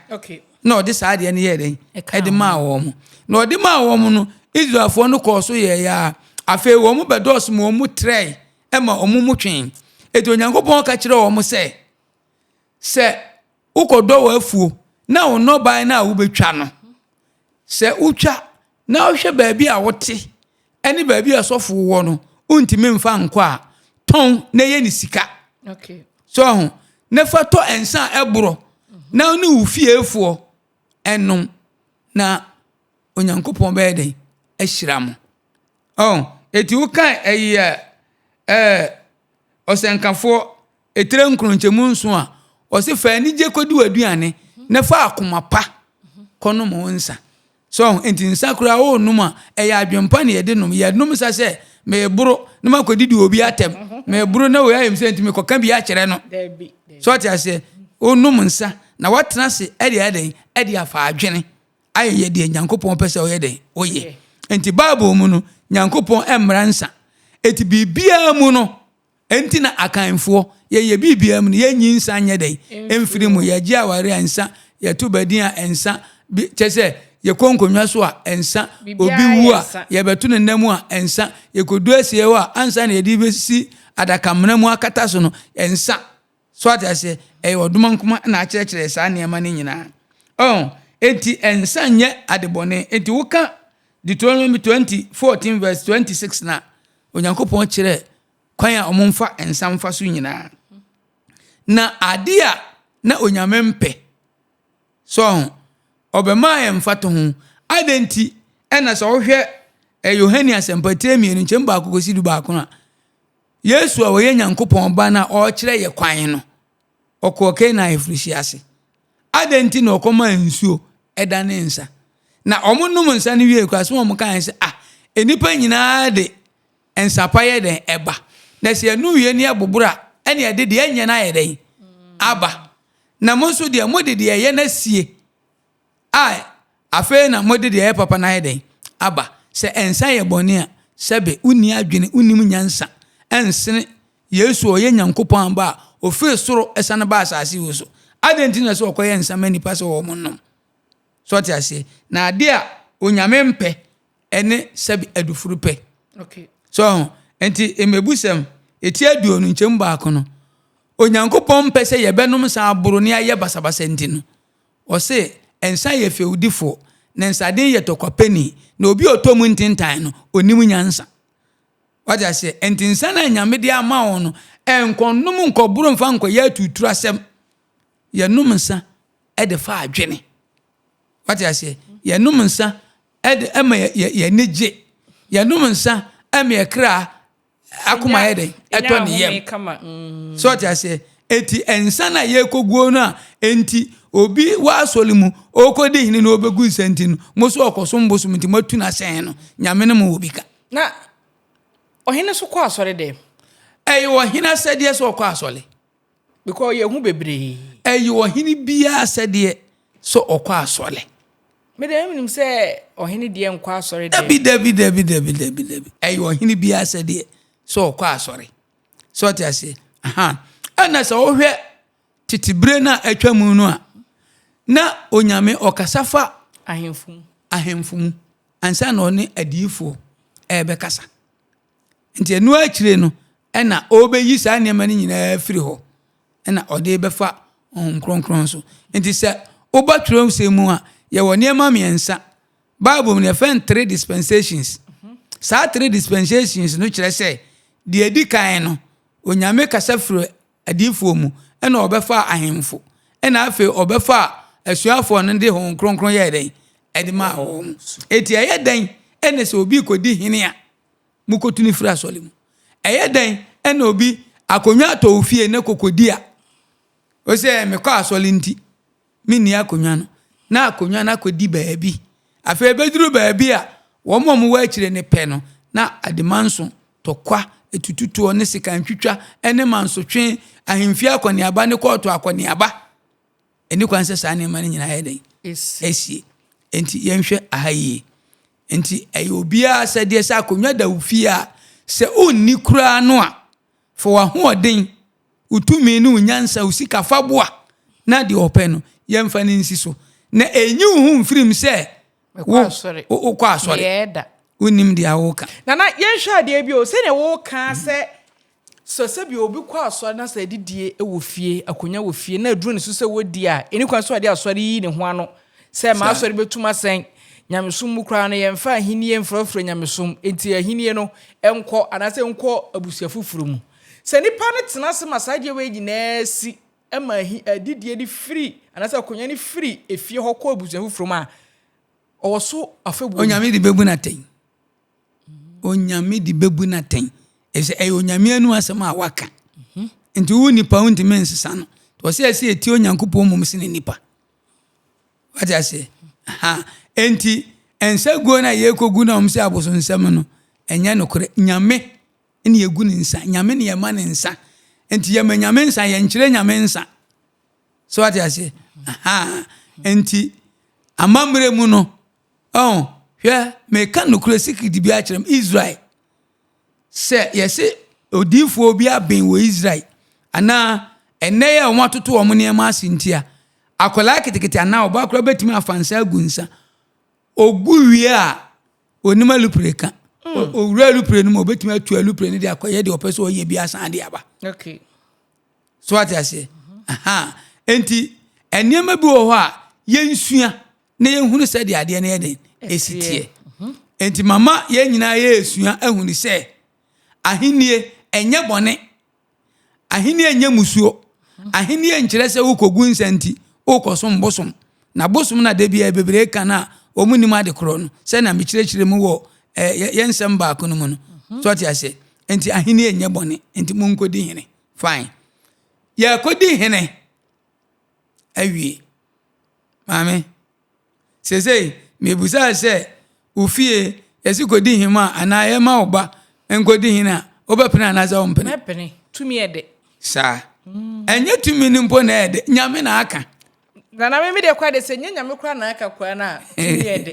Na ɔde saa adeɛ no yɛɛ dɛn? Ɛde maa wɔn. Na ɔde maa wɔn no, Israelfoɔ no kɔɔ so yɛeɛ a, afei wɔn bɛdɔɔso ma wɔn mu trɛe ma wɔn mu twee. Enti Onyankopɔn ka kyerɛɛ wɔn sɛ, sɛ wokɔdɔ w'afuo na wo nnɔbae no a wobɛtwa no, sɛ wotwa na wohwɛ baabi a wote ne baabi a sɔfo wɔ no, wontumi mfa nkɔ a, tɔn na yɛ ne sika. So ho, na fa tɔ nsa a ɛborɔ na wo ne wo fiefoɔ ɛnom na Onyankopɔn bɛyɛ dɛn ahyira mo. Oh, eti wokan ɛyi a ɛɛ ɔsɛnkafoɔ etire nkron nkyɛmu nson a, ɔse fa anigye kɔdi w'aduane na fa akoma pa kɔnom wo nsa. So ɔho, nti nsa koraa worenom a, ɛyɛ adwempa na yɛde nom. Yɛnom nsa sɛ mereboro na makɔdidi obi atɛm, mereboro na wei ayɛ me sɛ nti mekɔka bi akyerɛ no. So ɔte aseɛ? Wonom nsa na woatena ase ɛde ayɛ dɛn? Ɛde afa adwene ayɛyɛ deɛ Nyankopɔn pɛ sɛ ɔyɛ dɛn? Woyɛ. Nti Bible mu no, Nyankopɔn mmara nsa. Enti biribiara mu no, Enti na Akanfoɔ, yɛyɛ biribiara mu no, yɛnyi nsa nyɛ dɛn? Mfiri mu. Yɛgye aware a, nsa. Yɛto badin a, nsa. Bi, kyerɛ sɛ, yɛkɔ nkonnwa so a, nsa. Obi wu a, yɛbɛto no nna mu a, nsa. Yɛkɔdu asieɛ hɔ a, ansa na yɛde bɛsi adakamena mu akata so no, nsa. So ate aseɛ? Ɛyɛ ɔdomankoma na akyerɛkyerɛ saa nneɛma no nyinaa. Ɔn, enti nsa nyɛ adebɔne. Enti woka. Deuteronomy 20, 14 verse 26 na Onyankopɔn kyerɛ kwan a wɔmfa nsa mfa so nyinaa. Na ade a na Onyame mpɛ So ho? Ɔbɛmaa yɛn mfatoho. Adɛn nti na sɛ wohwɛ Yohane Asɛmpa tire mmienu nkyɛmu baako kɔsi du baako a, Yesu a ɔyɛ Nyankopɔn Ba no a ɔrekyerɛ yɛ kwan no, ɔkɔɔ Kana ayeforɔhyia ase. Adɛn nti na ɔkɔmaa nsuo danee nsa? Na wɔnom nsa no wiei koraa, asɛm a wɔkae sɛ, ah, nnipa nyinaa de nsa pa yɛ dɛn ɛba? Na sɛ yɛnom wie ne yɛboboro a, ɛne ɛde deɛ ɛnyɛ no ayɛ dɛn aba. Na mo nso deɛ, mode deɛ ɛyɛ no asie, a afei na mode deɛ ɛyɛ papa no ayɛ dɛn? Aba. Sɛ nsa yɛ bɔne a, sɛbe wonni adwene, wonnim nyansa nsene Yesu a ɔyɛ Nyankopɔn Ba a ɔfiri soro siane baa asase yi so. Adɛn nti na ɛsɛ sɛ ɔkɔyɛ nsa ma nnipa sɛ wɔnnom? So ɔte aseɛ? Na adeɛ a Onyame mpɛ ɛne sɛbe adufuru pɛ. So ho? Nti mmebusɛm, eti 20 nkyɛmu baako no, Onyankopɔn mpɛ sɛ yɛbɛnom nsa aboro ne ayɛ basabasa nti no, ɔse nsa yɛ fɛwdifoɔ, na nsaden yɛ tɔkwapɛni, na obi a ɔtɔ mu ntentan no, ɔnim nyansa. Wate aseɛ? Nti nsa no a Nyame de ama wo no, nkɔnom nkɔboro mfa nkɔyɛ aturuturasɛm. Yɛnom nsa de fa adwene. Wate aseɛ? Yɛnom nsa de ma yɛn ani gye. Yɛnom nsa ma yɛ kra akoma yɛ dɛn? Ɛtɔ ne yam. Mm. So ɔte aseɛ? Eti nsa na yɛkɔguo no a, enti obi wɔ asɔre mu, ɔrekɔdi hene na ɔbɛgu nsa nti no, mo so ɔkɔsom bosom nti moatu no asɛn no, Nyame ne mo wɔ bi ka. Na ɔhene nso kɔ asɔre dɛm? Ɛyɛ ɔhene asɛdeɛ sɛ ɔkɔ asɔre. Because yɛn ho bebree. Ɛyɛ ɔhene biara asɛdeɛ sɛ ɔkɔ asɔre. Me deɛ menim sɛ ɔhene deɛ nkɔ asɔre deɛ. Dabi dabi dabi dabi dabi dabi. Ɛyɛ ɔhene biara asɛdeɛ sɛ ɔkɔ asɔre. Sɛ ɔte aseɛ. Aha. Ɛna sɛ wohwɛ tete bere no a atwa mu no a, na Onyame ɔkasa fa ahemfo mu. Ahemfo mu ansa na ɔne adiyifoɔ ɛrebɛkasa. Nti ɛno akyire no ɛna ɔrebɛyi saa nneɛma no nyinaa afiri hɔ ɛna ɔde bɛfa Honhom Kronkron so. Nti sɛ woba twerɛsɛm mu a, yɛwɔ nneɛma mmiɛnsa. Bible mu no yɛfrɛ no three dispensations. Saa three dispensations no kyerɛ sɛ deɛ ɛdi kan no, Onyame kasa firi adiyifoɔ mu, ɛna ɔbɛfaa ahemfo, ɛna afei ɔbɛfaa asuafoɔ no de Honhom Kronkron yɛɛ dɛn? Ɛde maa wɔn. Enti ɛyɛ dɛn ɛna sɛ obi rekɔdi hene a, mokɔtu no firi asɔre mu? Ɛyɛ dɛn ɛna obi akonnwa atɔ wo fie na kɔkɔdi a, ɔsɛ mekɔ asɔre nti, menni akonnwa no, na akonnwa no akɔdi baabi. Afei ɛbɛduru baabi a, wɔn a wɔwɔ akyire no pɛ no, na ade manso, tɔkwa, atututoɔ ne sekantwitwa ne mansotwe, ahemfie akɔneaba ne kɔɔto akɔneaba. Ɛni kwan sɛ saa nneɛma no nyinaa yɛ dɛn? Ɛsie. Enti yɛnhwɛ aha yie. Enti ɛyɛ obiara sɛdeɛ sɛ akonnwa da wo fie a, sɛ wonni koraa no a, Fa w'ahoɔden, wo tumi ne wo nyansa, wo sika fa boa na deɛ ɔpɛ no, yɛmfa no nsi so. Na ɛnyi wo ho mfiri mu sɛ wo wokɔ asɔre. Wonnim deɛ woka. Nana, yɛnhwɛ adeɛ bi o, sɛdeɛ woka sɛ sɛ sɛbi obi kɔ asɔre na sɛ adidie wɔ fie, akonnwa wɔ fie na aduru ne so sɛ wɔdi a, ɛni kwan sɛ ɔde asɔre yi ne ho ano sɛ m'asɔre bɛtum asɛn. Nyamesom mu koraa no, yɛmfa ahennie mfrafra nyamesom, enti ahennie no nkɔ anaasɛ nkɔ abusua foforɔ mu. Sɛ nipa no tena ase ma saa adeɛ wei nyinaa si ma ahi adidie no firi anaasɛ akonnwa no firi efie hɔ kɔ abusua foforɔ mu a, ɔwɔ so afɛbuo. Onyame de bɛbu no atɛn. Onyame de bɛbu no atɛn. Ɛsɛ ɛyɛ Onyame anum asɛm a waka. Nti wo nipa wontumi nsesa no. Ɔsɛ ɛsɛ yɛtie Onyankopɔn mmom sene nipa. Wate aseɛ? Ha. Enti, nsa guo no a yɛrekɔgu no a wɔn sɛ abosonsɛm no, ɛnyɛ nokorɛ. Nyame ne yɛgu ne nsa. Nyame ne yɛma ne nsa. Enti yɛma Nyame nsa, yɛnkyerɛ Nyame nsa. So wate aseɛ? Ha. Enti, amammerɛ mu no, ɔn, hwɛ, meka nokorɛ sikiriti bi akyerɛ m, Israel. Sɛ yɛse odiyifoɔ bi aben wɔ Israel anaa ɛnnɛ yi a wɔatoto wɔn nneɛma ase nti a, akwadaa ketekete anaa ɔbaa koraa bɛtumi afa nsa agu nsa. Ɔgu wie a, ɔnim alupre ka. Ɔwura alupre no mu, ɔbɛtumi atu alupre no de akɔyɛ deɛ ɔpɛ sɛ ɔyɛ bi asan de aba. Okay. So ate aseɛ? Aha. Enti, nneɛma bi wɔ hɔ a yɛnsua na yɛhunu sɛdeɛ adeɛ no yɛ den ɛsi teɛ. Enti mama yɛn nyinaa yɛresua ahunu sɛ ahennie ɛnyɛ bɔne. Ahenni nyɛ mmusuo. Ahenni nkyerɛ sɛ wokɔgu nsa nti wokɔsom bosom. Na bosom na da biara bebree ka no a wɔn nnim ade korɔ no sɛnea mekyerɛkyerɛ mu wɔ yɛn nsɛm baako no mu no. So ɔte aseɛ? Nti ahenni nyɛ bɔne. Nti monkɔdi hene. Fine. Yɛkɔdi hene awie. Maame. Seesei mebisa sɛ, wo fie, yɛse kɔdi hema anaa yɛma wo ba nkɔdi hene a, wobɛpene anaasɛ wompene? Mɛpene. Tumi yɛ dɛ. Saa. Ɛnyɛ tumi no mpo na ɛyɛ dɛ, Nyame na aka. Nana me me deɛ koraa deɛ sɛ nyɛ Nyame koraa na aka koraa no a, tumi yɛ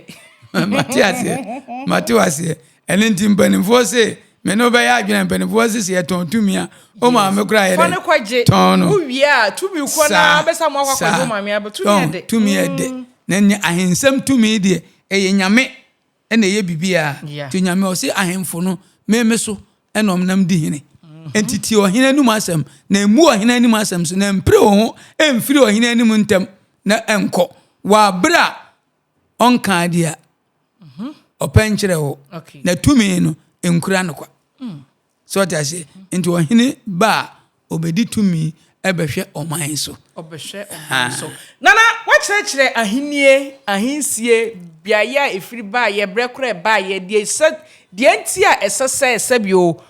dɛ. Mate aseɛ, mate wo aseɛ. Ɛno nti mpanimfoɔ se, me ne wo bɛyɛ adwene a, mpanimfoɔ se sɛ yɛtɔn tumi a, wo maame koraa yɛ dɛn? Fa no kɔgye. Tɔn no. Wowie a, tumi kɔ na bɛsa mo akɔ akɔgye wo maame aba. Tumi yɛ dɛ. Tumi yɛ dɛ. Na ne ahensɛm tumi deɛ, ɛyɛ Nyame na ɛyɛ biribiara. Nti Nyame ɔse ahemfo no, me me so na ɔmnam di hene. Nti tie ɔhene anim asɛm, na mmu ɔhene anim asɛm so, na mpere wo ho mfiri ɔhene anim ntɛm na nkɔ. Wɔ abere a ɔnkaa deɛ ɔpɛ nkyerɛ wo, na tumi no nkura no kwa. So ɔte aseɛ? Nti ɔhene ba a, ɔbɛdi tumi bɛhwɛ ɔman so. Ɔbɛhwɛ ɔman so. Nana, woakyerɛkyerɛ ahennie, ahensie, beaeɛ a ɛfiri baeɛ, berɛ korɔ a ɛbaeɛ, deɛ ɛsɛ, deɛ nti a ɛsɛ sɛ sɛbio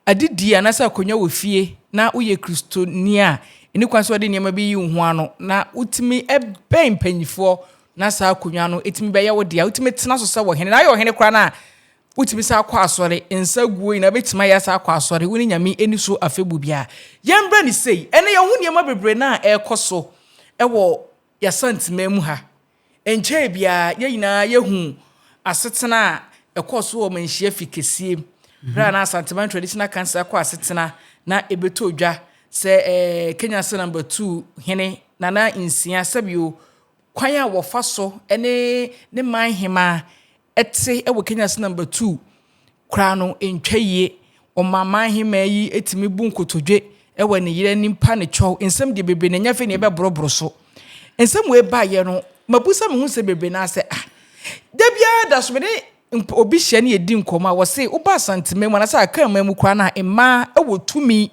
adedie anaasɛ akonnwa wɔ fie na woyɛ Kristoni a, ɛni kwan sɛ wɔde nneɛma bi yi wo ho ano na wotumi bɛn mpanyifoɔ na saa akonnwa no ɛtumi bɛyɛ wo dea, wotumi tena so sɛ ɔhene. Na ayɛ ɔhene koraa no a, Wotumi san kɔ asɔre, nsa guo nyinaa bɛtumi ayɛ asan akɔ asɔre, wo ne Nyame ani so afɛbu biara. Yɛmbrɛ no sei, ɛnɛ yɛhu nneɛma bebree no a ɛrekɔ so wɔ y'Asanteman mu ha. Ɛnkyɛɛ biara yɛn nyinaa yɛhu asetena a ɛkɔɔ so wɔ Manhyia fi kɛseɛ mu, berɛ a na Asanteman Traditional Council akɔ asetena na ɛbɛtɔ dwa sɛ ɛɛ Kenya ase number 2 hene Nana Nsia sɛbio kwan a wɔfa so ne ne man hemaa te wɔ Kenya ase number 2 koraa no ntwa yie. Ɔma ahemaa yi tumi bu nkotodwe wɔ ne yere anim pa ne kyɛw. Nsɛm deɛ bebree na ɛnyɛ afei na yɛbɛborɔborɔ so. Nsɛm wei baeɛ no, mabusa me ho nsɛm bebree na sɛ ah, da biara da so me ne obi hyia ne yɛdi nkɔmmɔ a wɔse woba Asanteman mu anaasɛ Akanman mu koraa no a mmaa wɔ tumi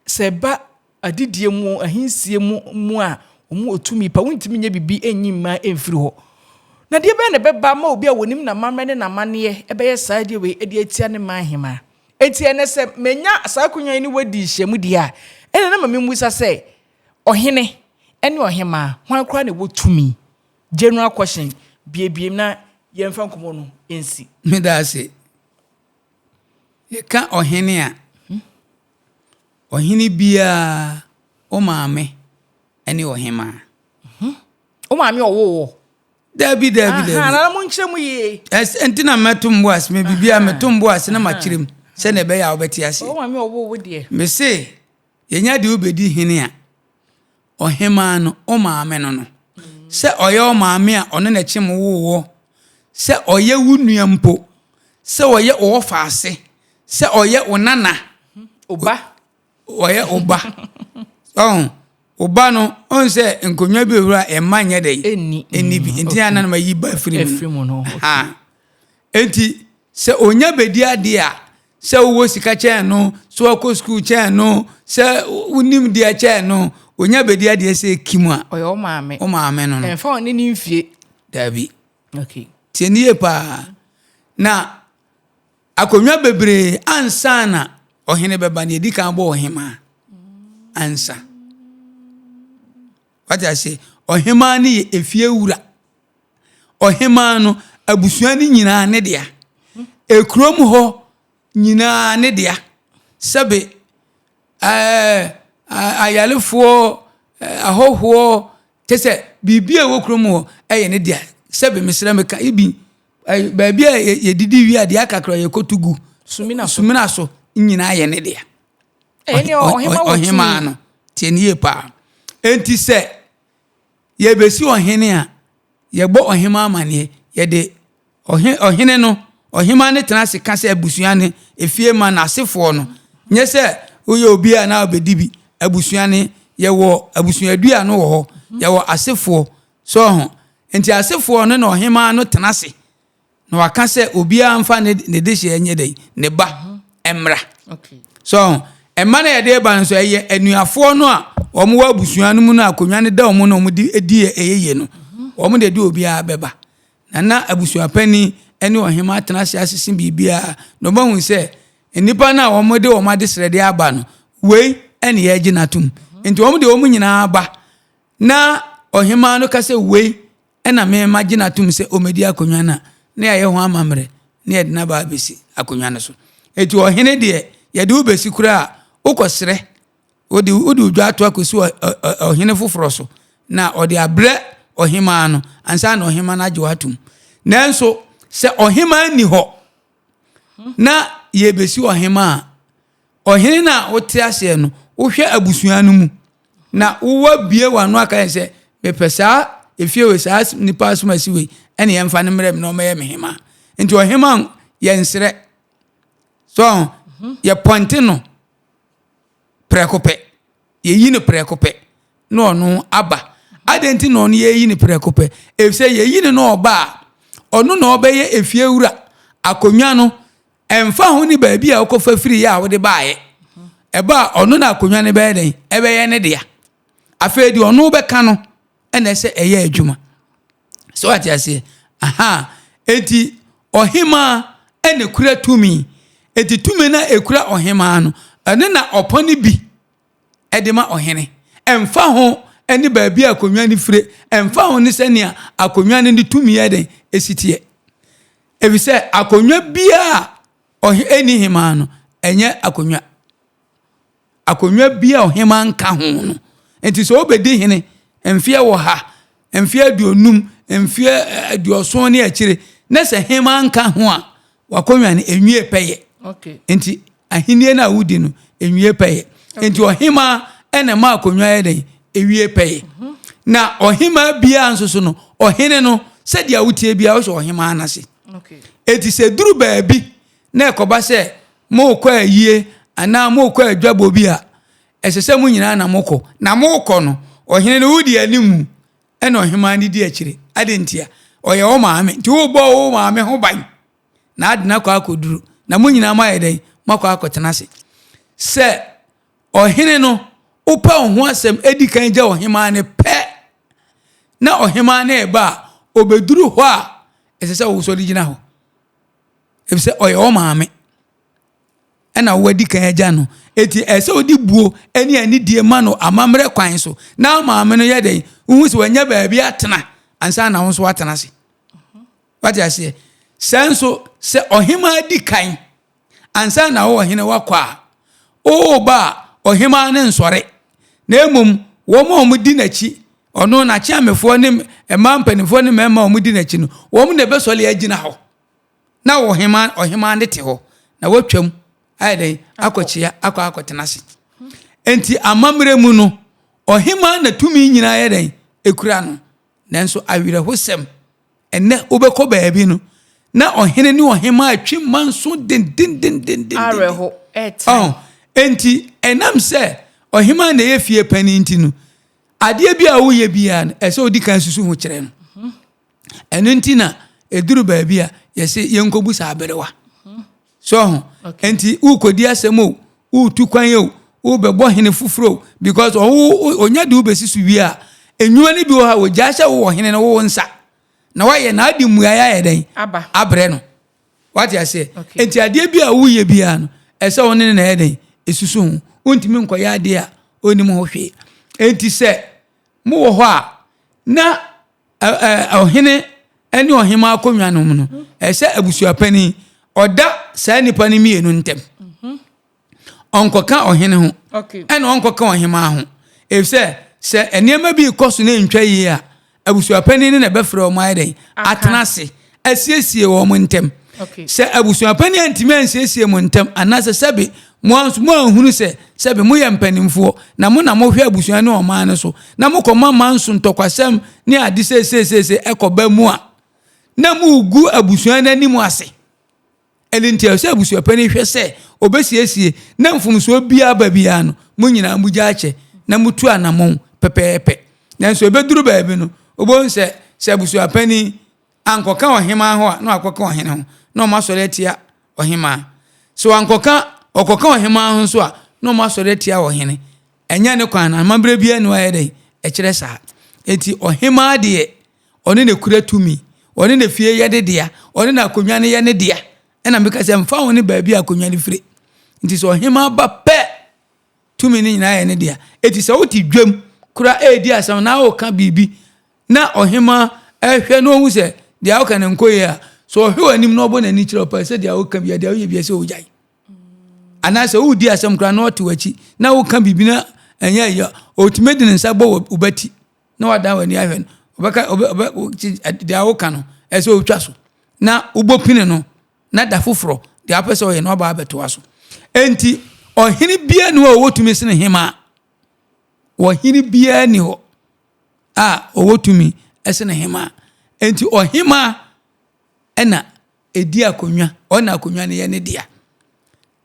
Sɛ ɛba adedie mu, ahensie mu mu a, wɔn wɔ tumi pa. Wontumi nyɛ biribi nyi mmaa mfiri hɔ. Na deɛ bɛn na ɛbɛba ma obi a wɔnim n'amammerɛ ne n'amanneɛ bɛyɛ saa adeɛ wei de atia ne man hemaa? Enti ɛnnɛ sɛ manya saa akonnwa yi ne wo adi nhyiamu deɛ a, ɛnna na ma memmisa sɛ, ɔhene ne ɔhemaa, hwan koraa na ɛwɔ tumi? General question, buebue mu na yɛmfa nkɔmmɔ no nsi. Meda ase. Yɛka ɔhene a, ɔhene biara, wo maame ne ɔhemaa. Wo maame ɔwoo wo? Dabi, dabi, dabi. Nana mo nkyerɛ mu yie. Ɛsɛ nti na mɛto mbo ase, me biribiara meto mbo ase na makyerɛ mu sɛnea ɛbɛyɛ a wobɛte aseɛ. Wo maame ɔwoo wo deɛ. Mese, yɛnya de wobɛdi hene a, Ɔhemaa no, wo maame no no. Sɛ ɔyɛ wo maame a ɔno na ɛkyem woo wɔ, sɛ ɔyɛ wo nua mpo, sɛ ɔyɛ wo wɔfaase, sɛ ɔyɛ wo nana. Wo ba. Ɔyɛ wo ba. Ɔho, wo ba no, ɔn sɛ nkonnwa bi wɔ hɔ a mma nyɛ dɛ. Ɛnni. Ɛnni bi. Nti na na mayi ba afiri mu no. Ha. Enti, sɛ onya bɛdi adeɛ a, sɛ wowɔ sika kyɛn no, sɛ wakɔ sukuu kyɛn no, sɛ wonim deɛ kyɛn no, onya bɛdi adeɛ sɛ kim a. Ɔyɛ wo maame. Wo maame no no. Ɛmfa ɔne ne mfie. Daabi. Okay. Tie ne yie paa. Na akonnwa bebree ansa na ɔhene bɛba no, yɛdi kan bɔ ɔhemaa ansa. Wate ase? Ɔhemaa no yɛ efie wura. Ɔhemaa no, abusua no nyinaa ne dea. Ekurom hɔ nyinaa ne dea. Sɛbe ɛɛ ayarefoɔ, ahɔhoɔ, kyɛ sɛ biribi a ɛwɔ kurom hɔ yɛ ne dea. Sɛbe mesrɛ meka ebi baabi a yɛdidi wie a deɛ aka koraa yɛkɔto gu. Sumina so. Sumina so nyinaa yɛ ne dea. Ɔhemaa no tie ne yie paa. Enti sɛ Yɛrebɛsi ɔhene a, yɛbɔ ɔhemaa amaneɛ. Yɛde ɔhe ɔhene no, ɔhemaa no tena ase ka sɛ abusua no, efie ma n'asefoɔ no. Nyɛ sɛ woyɛ obi a na wobɛdi bi. Abusua no, yɛwɔ abusuadua no wɔ hɔ. Yɛwɔ asefoɔ. So ho? Nti asefoɔ no na ɔhemaa no tena ase. Na waka sɛ obiara mfa ne ne dehyeɛ nyɛ dɛn? Ne ba mmra. So mma no yɛde ba no nso ɛyɛ anuafoɔ no a wɔn wɔ abusua no mu no akonnwa no da wɔn na wɔn de di ɛyɛ yie no. Wɔn de de obiara bɛba. Na na abusuapanin ne ɔhemmaa atena ase asese biribiara na wɔahu sɛ nnipa no a wɔde wɔn adesrɛdeɛ aba no, wei ne yɛregye no atom. Nti wɔn de wɔn nyinaa ba na ɔhemmaa no ka sɛ wei na me magye no atom sɛ ɔmmɛdi akonnwa no a, na yɛayɛ ho amammerɛ na yɛde no aba abɛsi akonnwa no so. Enti ɔhene deɛ, yɛde wo bɛsi koraa a, wokɔsrɛ Wode wode wo dwa ato akɔsi ɔhene foforɔ so, na ɔde abrɛ ɔhemaa no ansa na ɔhemaa no agye wo atom. Nanso sɛ ɔhemaa nni hɔ na yɛbɛsi ɔhemaa a, ɔhene no a wote aseɛ no, wohwɛ abusua no mu na wowɔ bie w'ano aka yɛn sɛ mepɛ saa efie wei saa nipa asomasi wei ɛne yɛmfa no mmerɛ me na ɔmɛyɛ me hemaa. Nti ɔhemaa yɛnsrɛ so yɛpɔnte no prɛko pɛ. Yɛyi no prɛko pɛ na ɔno aba. Adɛn nti na ɔno yɛyi no prɛko pɛ? Efisɛ yɛyi no na ɔba a, ɔno na ɔbɛyɛ efiewura. Akonnwa no, ɛmfa ho ne baabi a wokɔfa firi yɛ a wode baeɛ. Ɛba a, ɔno na akonnwa no bɛyɛ dɛn? Ɛbɛyɛ ne dea. Afei deɛ ɔno bɛka no ɛna ɛsɛ ɛyɛ adwuma. So wate aseɛ? Aha. Enti ɔhemaa ɛna ekura tumi. Enti tumi na ekura ɔhemaa no, ɛno na ɔpɔn no bi ɛde ma ɔhene. Ɛmfa ho ɛne baabi a akonnwa no fire, ɛmfa ho ne sɛnea akonnwa no ne tumi yɛ den esi teɛ. Efisɛ akonnwa biara ɔhe ɛni hemaa no, ɛnyɛ akonnwa. Akonnwa bi a ɔhemaa nka ho no. Nti sɛ wobɛdi hene mfeɛ wɔ ha, mfeɛ aduonum, mfeɛ aduɔson ne akyire, na sɛ hemaa nka ho a, w'akonnwa no ɛnwie pɛyɛ. Nti ahennie no a wodi no ɛnwie pɛyɛ. Nti ɔhemaa ɛna ɛma akonnwa yɛ dɛn? Ɛwie pɛyɛ. Mhm. Na ɔhemaa biara nso so no, ɔhene no, sɛdeɛ wotie biara wohyɛ ɔhemaa no ase. Enti sɛ duru baabi na ɛkɔba sɛ morekɔ ayie anaa morekɔ adwabɔ bi a, ɛsɛ sɛ mo nyinaa na mokɔ. Na morekɔ no, ɔhene no wodi anim ɛna ɔhemaa no di akyire. Adɛn ntia? Ɔyɛ wo maame. Nti wobɔ wo maame ho ban na ade no akɔ akɔduru. Na mo nyinaa moayɛ dɛn? Moakɔ akɔtena ase. Sɛ ɔhene no, wopɛ wo ho asɛm di kan gya ɔhemaa no pɛ na ɔhemaa no reba a, ɔbɛduru hɔ a, ɛsɛ sɛ wosɔre gyina hɔ. Efisɛ ɔyɛ wo maame ɛna wadi kan agya no. Eti ɛsɛ sɛ wode buo ne anidie ma no amammerɛ kwan so. Na maame no yɛ dɛn? Wohu sɛ wanya baabi atena ansa na wo nso woatena ase. Wate aseɛ? Sɛ nso sɛ ɔhemaa di kan ansa na wo ɔhene wakɔ a, woba a ɔhemaa no nsɔre. Na mmom wɔn a wɔdi n'akyi, ɔno n'akyeamefoɔ ne mmaa mpanimfoɔ ne mmarima a wɔdi n'akyi no, wɔn na ɛbɛsɔre agyina hɔ. Na ɔhemaa ɔhemaa no te hɔ, na watwam ayɛ dɛn akɔkyea akɔ akɔtena ase. Enti amammerɛ mu no, ɔhemaa na tumi nyinaa yɛ dɛn ekura no. Nanso awerɛhosɛm, ɛnnɛ wobɛkɔ baabi no, na ɔhene ne ɔhemaa atwi manso dendendendenden. Awerɛho, ɛɛtan. Ɔn, enti ɛnam sɛ ɔhemaa na ɛyɛ fie panin nti no, adeɛ bi a woyɛ biara no, ɛsɛ odi kan susu ho kyerɛ no. Ɛno nti na ɛduru baabi a yɛse yɛnkɔbu saa aberewa. So ho. Nti wokɔdi asɛm o, wotu kwan o, wobɛbɔ hene foforɔ o, because ɔwo ɔnya de wobɛsi so wie a, nnwuma no bi wɔ hɔ a wɔgyaa hyɛ wo wɔ hene no wo nsa. Na wayɛ na ade mmuaeɛ ayɛ dɛn? Abrɛ no. Wate aseɛ? Nti adeɛ bi a woyɛ biara no, ɛsɛ wo ne no na ɛyɛ dɛn? Ɛsusu ho. Wontumi nkɔyɛ adeɛ a ɔnnim ho hwee. Nti sɛ mowɔ hɔ a, na ɔhene ne ɔhemmaa akonnwa no mu no, ɛsɛ abusuapanin ɔda saa nnipa no mmienu ntam. Ɔnkɔka ɔhene ho, ɛna ɔnkɔka ɔhemmaa ho. Efisɛ sɛ nneɛma bi rekɔ so na ɛntwa yie a, abusuapanin no na ɛbɛfrɛ wɔn ayɛ dɛn? Atena ase asiesie wɔn ntam. Sɛ abusuapanin antumi ansiesie mo ntam anaasɛ sɛbe mo ara nso moanhunu sɛ sɛbe moyɛ mpanimfoɔ na mo na mohwɛ abusua ne ɔman no so na mokɔma manso ntɔkwasɛm ne ade seeseiseesei ɛkɔba mu a, na moregu abusua no anim ase. Ɛno nti ɛsɛ sɛ abusuapanin hwɛ sɛ ɔbɛsiesie na mfomsoɔ biara ba biara no, mo nyinaa mogya akyɛ na motu anammɔn pɛpɛɛpɛ. Nanso ɛbɛduru baabi no, wobɛhu sɛ sɛ abusuapanin. ankɔka ɔhemaa ho a, na wakɔka ɔhene ho, na wɔn asɔre atia ɔhemaa. Sɛ wankɔka, ɔkɔka ɔhemaa ho nso a, na wɔn asɔre atia ɔhene. Ɛnyɛ ne kwan no, amammerɛ biara nni hɔ a ɛyɛ dɛn? Ɛkyerɛ saa. Enti ɔhemaa deɛ, ɔno na ɛkura tumi, ɔno na fie yɛ ne dea, ɔno na akonnwa no yɛ ne dea. Ɛna meka sɛ mfa ho ne baabi a akonnwa no firi. Nti sɛ ɔhemaa ba pɛ, tumi no nyinaa yɛ ne dea. Enti sɛ wote dwam kora ɛredi asɛm na woka biribi na ɔhemaa ɛhwɛ na ɔhu sɛ deɛ woka no nkɔ yie a, sɛ ɔhwɛ w'anim na ɔbɔ n'ani kyerɛ wo pɛ sɛ deɛ woka bia deɛ woyɛ bia sɛ wogyae. Anaasɛ woredi asɛm koraa na ɔte w'akyi na woka biribi na ɛnyɛ ayi a, ɔtumi de ne nsa bɔ wo bati na wadan w'ani ahwɛ no. Ɔbɛka ɔbɛ ɔbɛ deɛ woka no ɛsɛ sɛ ɔtwa so na wobɔ pini no na da foforɔ deɛ apɛ sɛ ɔyɛ no aba abɛtoa so. Enti ɔhene biara ni hɔ a ɔwɔ tumi sene hemaa. Ɔhene biara ni hɔ a ɔwɔ tumi sene hemaa. Enti ɔhemaa ɛna ɛdi akonnwa, ɔna akonnwa no yɛ ne dea.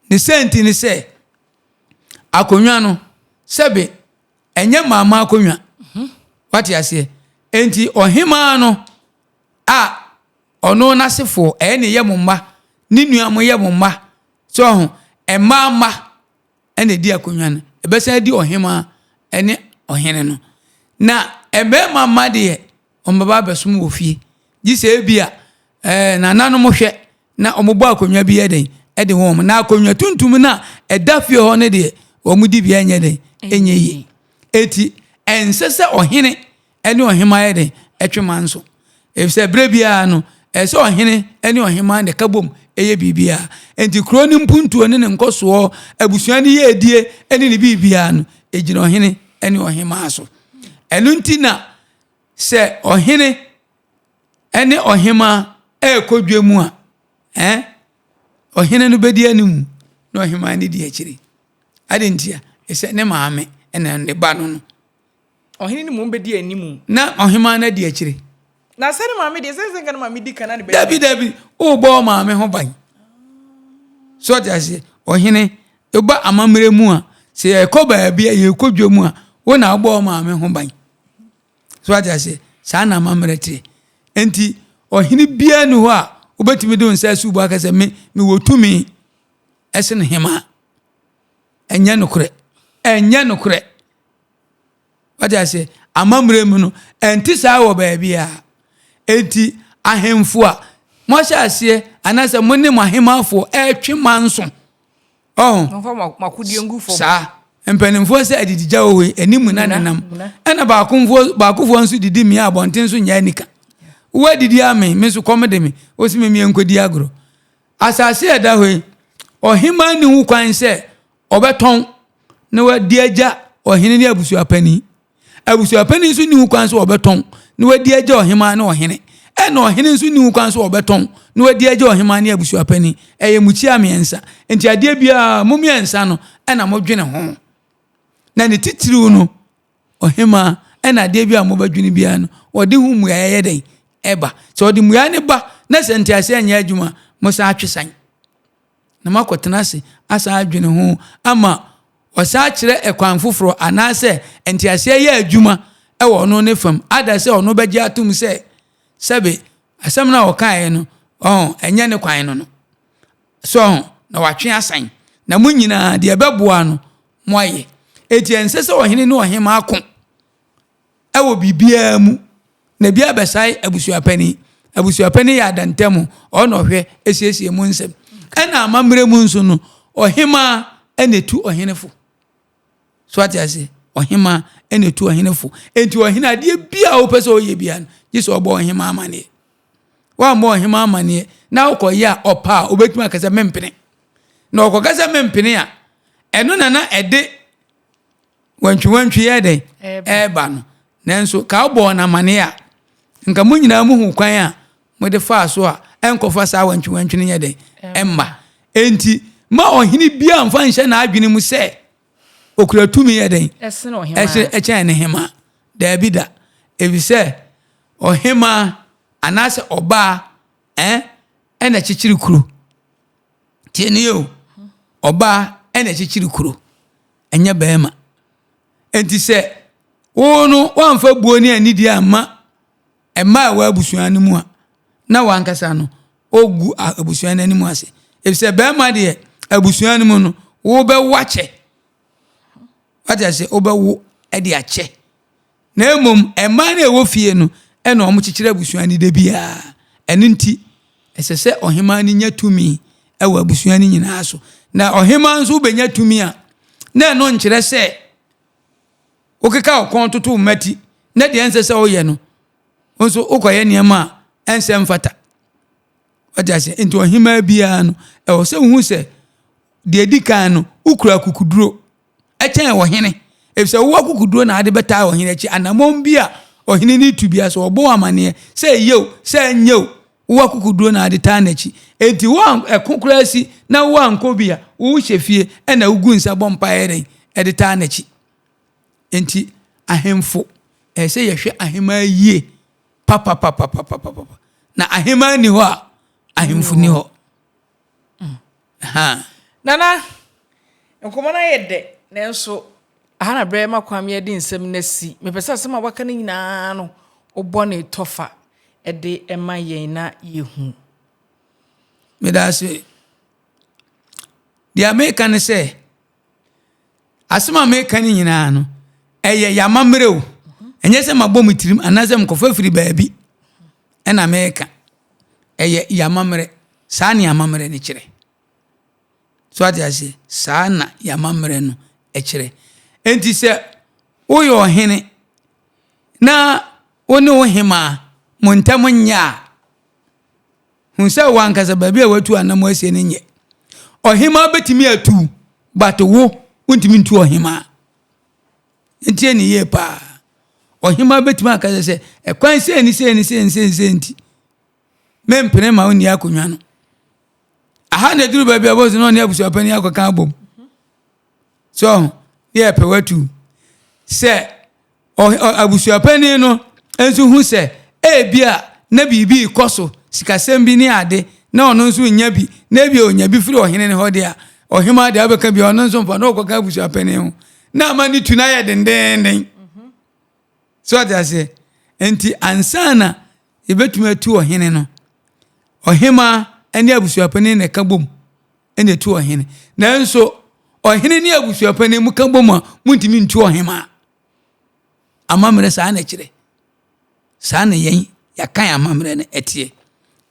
Ne sɛ nti ne sɛ, akonnwa no, sɛbe ɛnyɛ maama akonnwa. Wate aseɛ? Enti ɔhemaa no a ɔno n'asefoɔ, ɛyɛ ne yɛ mo mma, ne nua mo yɛ mo mma, sɛ ɔho, mmaa mma ɛna ɛdi akonnwa no, ɛbɛsan adi ɔhemaa ne ɔhene no. Na mmarima mma deɛ, wɔbɛba abɛsom wɔ fie. Gye sɛ ebia ɛɛ nananom hwɛ na wɔbɔ akonnwa bi yɛ den de wɔn. Na akonnwa tuntum no a ɛda fie hɔ no deɛ, wɔn di bia nyɛ den, ɛnyɛ yie. Eti ɛnsɛ sɛ ɔhene ne ɔhemaa yɛ den ɛtwe manso. Efisɛ berɛ biara no, ɛsɛ sɛ ɔhene ne ɔhemaa na ɛka bom yɛ biribiara. Enti kuro no mpuntuo ne ne nkɔsoɔ, abusua no yiedie ne ne biribiara no, ɛgyina ɔhene ne ɔhemaa so. Ɛno nti na sɛ ɔhene ne ɔhemaa rekɔ dwa mu a, eh, ɔhene no bɛdi anim na ɔhemaa no di akyire. Ade ntia? Ɛsɛ ne maame na ne ba no no. Ɔhene no mmom bɛdi anim. Na ɔhemaa no adi akyire. Na sɛ ne maame deɛ, sɛ sɛ nka ne maame di kan na ne bɛdi. Dabi dabi, wobɔ wo maame ho ban. So ɔte aseɛ, ɔhene, woba amammerɛ mu a, sɛ yɛkɔ baabi a yɛkɔ dwa mu a, wo na wobɔ wo maame ho ban. So ate aseɛ? Saa na amammerɛ teɛ. Enti ɔhene biara ni hɔ a wobɛtumi de wo nsa asi wo bo aka sɛ me mewɔ tumi ɛsen hemaa. Ɛnyɛ nokorɛ. Ɛnyɛ nokorɛ. Wate aseɛ? Amammerɛ mu no, ɛnte saa wɔ baabiara. Enti ahemfo a moahyɛ aseɛ anaasɛ mo ne mo ahemaafoɔ ɛretwe manso Ɔho. Momfa mo akodeɛ ngu fam. Saa. Mpanimfoɔ sɛ adidigya wɔ hɔ yi, ani muna nenam. Ɛna baakomfoɔ baakofoɔ nso didi mmea abɔnten so nyɛ anika. Wo adidi ame, me nso kɔm de me, wo se me mmea nkɔdi agorɔ. Asase a ɛda hɔ yi, ɔhemaa nni ho kwan sɛ ɔbɛtɔn na wadi agya ɔhene ne abusuapanin. Abusuapanin nso nni ho kwan sɛ ɔbɛtɔn na wadi agya ɔhemaa ne ɔhene. Ɛna ɔhene nso nni ho kwan sɛ ɔbɛtɔn na wadi agya ɔhemaa ne abusuapanin. Ɛyɛ mukyia mmiɛnsa. Nti adeɛ biara mo mmiɛnsa no ɛna modwene ho. Na ne titiriw no, ɔhemaa ɛna adeɛ biara mobɛdwene biara no, ɔde ho mmuaeɛ yɛ dɛn? Ɛba. Sɛ ɔde mmuaeɛ no ba na sɛ nteaseɛ nyɛ adwuma, mosan atwe san. na moakɔtena ase asan adwene ho ama ɔsan akyerɛ ɛkwan foforɔ anaasɛ nteaseɛ yɛ adwuma wɔ ɔno ne fam ada sɛ ɔno bɛgye atom sɛ sɛbe asɛm no a ɔkaeɛ no ɔho ɛnyɛ ne kwan no no so ɔho na watwe asan na mo nyinaa deɛ ɛbɛboa no moayɛ eti ɛnsɛ sɛ ɔhene ne ɔhemmaa ko wɔ biribiara mu, na bi abɛsae abusuapanin. Abusuapanin yɛ adantamu, ɔno na ɔhwɛ siesie mu nsɛm. Ɛna amammerɛ mu nso no, ɔhemaa na etu ɔhene fo. So ate ase? Ɔhemaa na etu ɔhene fo. Enti ɔhene adeɛ bi a wopɛ sɛ ɔyɛ biara no, gye sɛ ɔbɔ ɔhemaa amaneɛ. Woammɔ ɔhemaa amaneɛ na wokɔyɛ a ɔpa a, obɛtumi aka sɛ mempene. Na ɔkɔka sɛ mempene a, ɛno na na ɛde wantwiwantwi yɛ dɛn ɛreba no nanso ka wobɔɔ no amaneɛ a nka mo nyinaa muhu kwan a mode faa so a ɛnkɔfa saa wantwiwantwi no nyɛ dɛn ɛmma enti ma ɔhene biara mfa nhyɛ n'adwene mu sɛ okura tumi yɛ dɛn ɛkyɛn ne hema daabi da efisɛ ɔhema anaasɛ ɔbaa ɛn ɛna kyekyere kuro tie ne yɛ o ɔbaa ɛna kyekyere kuro ɛnyɛ barima. Enti sɛ wo no woamfa buo ne anidie amma mmaa a ɛwɔ abusua no mu a, na w'ankasa no, wogu abusua no anim ase. Efisɛ barima deɛ, abusua no mu no, wobɛwo akyɛ. Wate ase? Wobɛwo de akyɛ. Na mmom, mmaa no a ɛwɔ fie no na wɔkyekyere abusua no da biara. Ɛno nti, ɛsɛ sɛ ɔhemaa no nya tumi wɔ abusua no nyinaa so. Na ɔhemaa nso wobɛnya tumi a, na ɛno nkyerɛ sɛ wokeka wo kɔn toto wo mmati na deɛ ɛnsɛ sɛ woyɛ no, wo nso wokɔyɛ nneɛma a ɛnsɛ mfata. Wate aseɛ? Nti ɔhemaa biara no, ɛwɔ sɛ wohu sɛ deɛ ɛdi kan no, wokura akukuduro kyɛn ɔhene, efisɛ wowɔ akokoduro na ade bɛtaa ɔhene akyi. Anammɔn bi a ɔhene no tu biara, sɛ ɔbɔ wo amanneɛ, sɛ ɛyɛ o, sɛ ɛnyɛ o, wowɔ akokoduro na ade taa n'akyi. Enti wo a ɛko koraa si na wo ankɔ bi a, wohyɛ fie na wogu nsa bɔ mpaeɛ dɛn de taa n'akyi. Enti ahemfo, ɛsɛ sɛ yɛhwɛ ahemmaa yie papapapapapapa. Na ahemmaa nni hɔ a, ahemfo nni hɔ. Mm. Nana, nkɔmmɔ no ayɛ dɛ, nanso aha na berɛ ma kwan yɛde nsɛm no asi. Mepɛ sɛ asɛm a waka no nyinaa no, wobɔ ne tɔfa de ma yɛn na yɛhu. Meda ase. Deɛ meka ne sɛ, asɛm a meka no nyinaa no, ɛyɛ yɛamammerɛ o. Ɛnyɛ sɛ mabɔ me tirim anaasɛ mekɔfa firi baabi ɛna meka. Ɛyɛ yɛn amammerɛ. Saa na yɛn amammerɛ no kyerɛ. So ate aseɛ? Saa na yɛn amammerɛ no kyerɛ. Enti sɛ woyɛ ɔhene na wo ne wo hemaa mo ntam nyɛ a, hu sɛ wo ankasa baabi a watu anam asie no nyɛ. Ɔhemaa bɛtumi atu but wo wontumi ntu ɔhemaa. Ntie ne yie paa. Ɔhemaa bɛtumi aka sɛ sɛ ɛkwan sei ne sei ne sei ne sei ne sei nti mempene ma wonni akonnwa no. Aha na ɛduru baabi a bɔsɛ na ɔne abusuapanin akɔka abom. So ne yɛpɛ watu sɛ abusuapanin no nso hu sɛ ebi a na biribi rekɔ so sikasɛm bi ne ade na ɔno nso nya bi na ebi a ɔnya bi firi ɔhene no hɔ de a ɔhemaa deɛ abɛka bi ɔno nso mfa na ɔkɔka abusuapanin ho na ama ne tu no ayɛ dendeenden. So ɔte aseɛ? Nti ansa na yɛbɛtumi atu ɔhene no, ɔhemaa ne abusuapanin na ɛka bom na ɛtu ɔhene. Nanso ɔhene ne abusuapanin mu ka bom a montumi ntu ɔhemaa. Amammerɛ saa na ɛkyerɛ. Saa na yɛn yɛaka yɛn amammerɛ no ɛteɛ.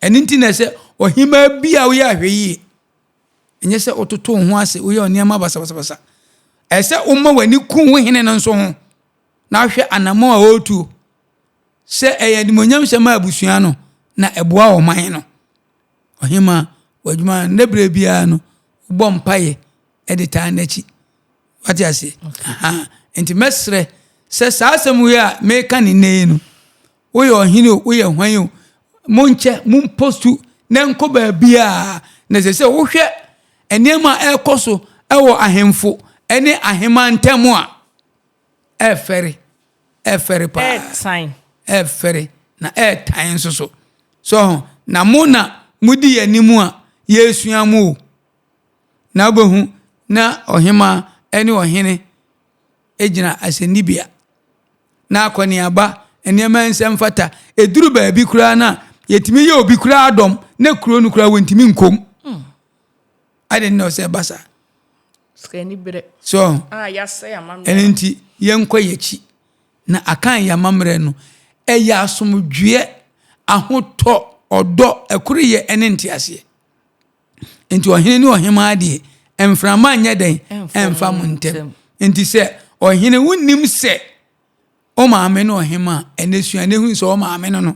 Ɛno nti na sɛ ɔhemaa bi a woyɛ ahwɛyie Ɛnyɛ sɛ wototo wo ho ase, woyɛ nneɛma basabasabasa. Ɛsɛ sɛ woma w'ani ku wo hene no nso ho na ahwɛ anammɔn a ɔretuo sɛ ɛyɛ animuonyamhyɛ ma abusua no na ɛboa ɔman no. Ɔhema, w'adwuma no, ne berɛ biara no, wobɔ mpaeɛ de taa n'akyi. Wate aseɛ? Nti mɛsrɛ sɛ saa asɛm wei a meka ne nnɛ yi no, Woyɛ ɔhene o, woyɛ hwan o, monkyɛ, mompostu na nkɔ baabiara. Na ɛsɛ sɛ wohwɛ nneɛma a ɛrekɔ so wɔ ahemfo ne ahemmaa ntam a, ɛfɛre, ɛfɛre paa. Ɛɛtan. Ɛfɛre na ɛɛtan nso so. So ho, na mo na modi yɛn anim a yɛresua mo o. Na wobɛhu na ɔhemmaa ne ɔhene gyina asɛnnibea na akɔneaba, nneɛma nsɛ mfata. Ɛduru baabi koraa no a, yɛtumi yɛ obi koraa dɔm na kuro no koraa wɔntumi nkom. Hmm. Ade na ɔsɛ ɛba saa. So ɛno nti yɛnkɔ yɛkyi na akan yɛ amammerɛ no ɛyɛ asomdwoeɛ ahotɔ ɔdɔ ɛkoreyɛ ɛne nteaseɛ. Nti ɔhene ne ɔhemaa deɛ, mframa nyɛ dɛn ɛmfa mo ntɛm. Nti sɛ ɔhene wonim sɛ wo maame ne ɔhemaa, ɛnɛ sua ne hu sɛ wo maame no no.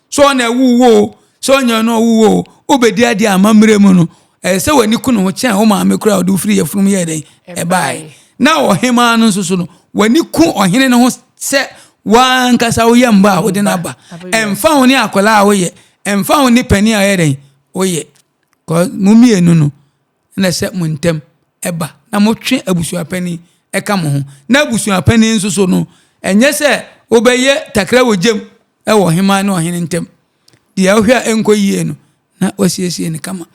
Sɛ ɔna ɛwo wo o, sɛ ɔnyɛ ɔna ɔwo wo o, wobɛdi adeɛ amammerɛ mu no, ɛyɛ sɛ w'ani ku ne ho kyɛn wo maame koraa a ɔde wo firi yafunum yɛɛ dɛn ɛbaeɛ. Na ɔhemaa no nso so no, w'ani ku ɔhene no ho sɛ w'ankasa woyɛ mba a wode no aba. Ɛmfa ho ne akwadaa a woyɛ, ɛmfa ho ne panin a ɔyɛ dɛn woyɛ. Cause mo mmienu no na ɛsɛ mo ntam ɛba na motwe abusuapanin ɛka mo ho. Na abusuapanin nso so no, ɛnyɛ sɛ wobɛyɛ takra wɔ gyam ɛwɔ ɔhemaa ne ɔhene ntam. Deɛ wohwɛ a ɛnkɔ yie no, na wasiesie no kama.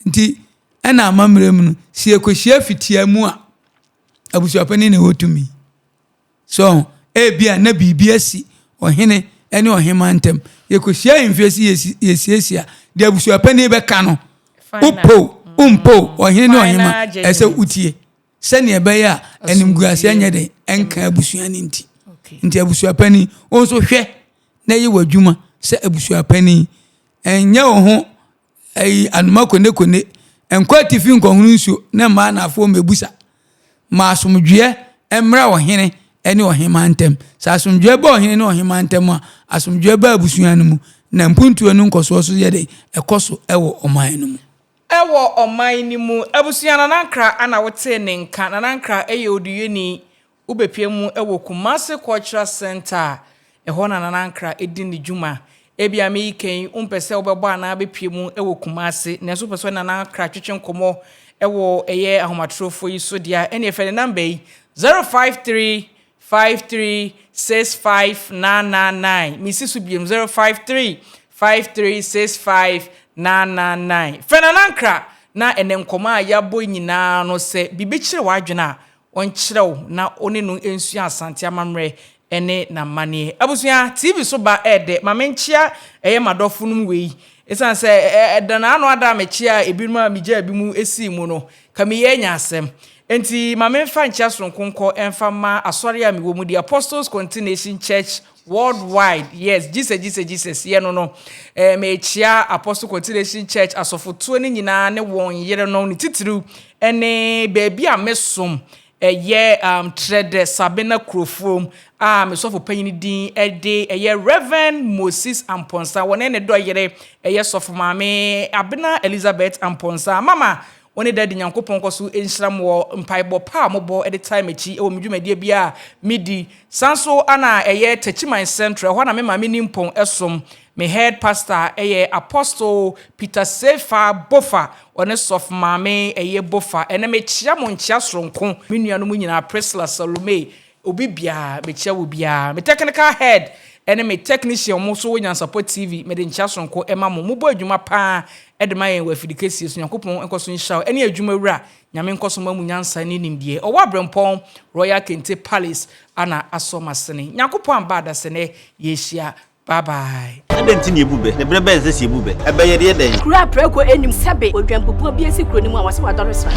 Nti ɛna amammerɛ mu no, sɛ yɛkɔhyia fitia mu a, abusuapanin na ɛwɔ tumi. So ebia na biribi asi ɔhene ne ɔhemmaa ntam. Yɛkɔhyia ahemfie sɛ yɛsiesie a, deɛ abusuapanin bɛka no, wopɛ o, wompɛ o, ɔhene ne ɔhemmaa, ɛsɛ sɛ wotie. Sɛnea ɛbɛyɛ a animguaseɛ nyɛ den nka abusua no nti. Nti abusuapanin, wo nso hwɛ na yɛ w'adwuma sɛ abusuapanin. Ɛnyɛ wo ho ayi anoma konekone. Nkɔ atifi nkɔhono nsuo na mma anafoɔ mmɛbusa. Ma asomdwoeɛ mmra ɔhene ne ɔhemmaa ntam. Sɛ asomdwoeɛ ba ɔhene ne ɔhemmaa ntam a, asomdwoeɛ ba abusua no mu, na mpuntuo ne nkɔsoɔ nso yɛ dɛn? Ɛkɔ so wɔ ɔman no mu. Wɔ ɔman no mu. Abusua Nana Nkrah na wotee ne nka. Nana Nkrah yɛ oduyɛni Wobepue mu wɔ Kumasi Cultural Centre a ɛhɔ na Nana Ankrah di ne dwuma. Ebia mereka yi, wompɛ sɛ wobɛbɔ anaa bepue mu wɔ Kumasi, nanso wopɛ sɛ ɔne Nana Ankrah twetwe nkɔmmɔ wɔ ɛyɛ ahomatorofo yi so deɛ a, ɛneɛ frɛ ne number yi, 053 53 65 999. Mesi so biom, 053 53 65 999. Frɛ Nana Ankrah na ɛnɛ nkɔmmɔ a yɛabɔ yi nyinaa no, sɛ biribi kyere w'adwene a, Ɔnkyerɛ wo na wo ne no nsua Asante amammerɛ ne n'amanneɛ. Abusua, TV so ba ɛɛdɛ. Ma menkyea ɛyɛ m'adɔfo nom wei. Ɛsiane sɛ ɛda n'ano ada a mekyeaa ebinom a megyaa bi mu sii mu no, ka meyɛ anya asɛm. Enti ma memfa nkyea soronko nkɔ mfa mma asɔre a mewɔ mu, The Apostles Continuation Church Worldwide. Yes, Jesus, Jesus, Jesus, yɛ no no. Eh, mekyea Apostle Continuation Church asɔfotuo no nyinaa ne wɔn yerenom, ne titiriw ne baabi a mesom, ɛyɛ um, Trɛdɛ Sabina Kurofuom a me sɔfo panyin din de ɛyɛ Rev. Moses Amponsah, wɔne ne dɔ yere ɛyɛ sɔfo maame Abena Elizabeth Amponsah. Mama, wo ne Daddy Nyankopɔn nkɔ so nhyira mo wɔ mpaebɔ pa a mobɔ de tae m'akyi wɔ me dwumadie biara a medi. San so na ɛyɛ Techiman Central, ɛhɔ na me maame Nimpɔn som. Me head pastor yɛ Apostle Peter Sefa Bofa, ɔne Sɔfo Maame ɛyɛ Bofa. Ɛnɛ mekyea mo nkyea soronko, me nuanom nyinaa, Priscilla, Salome, obi biara, mekyea wo biara. Me technical head ɛne me technician wɔn nso wɔ Nyansapɔ TV, mede nkyea soronko ɛma mo. Mobɔ adwuma paa de ma yɛn wɔ afidikɛsie so. Nyankopɔn nkɔ so nhyira wo ɛne adwuma wura. Nyame nkɔ so mma mo nyansa ne nimdeɛ. Ɔwɔ Abrɛmpɔn Royal Kente Palace ana asɔ masene. Nyankopɔn amba adasɛnɛ yɛhyia. Bye bye. Adɛn nti na yebu bɛ? Na bere bɛn na ɛsɛ sɛ yebu bɛ? Ɛbɛ yɛ deɛ dɛn? Kuro a prako nnim sɛbe odwanbubuo bi asi kuro no mu a wɔse wadɔre sra.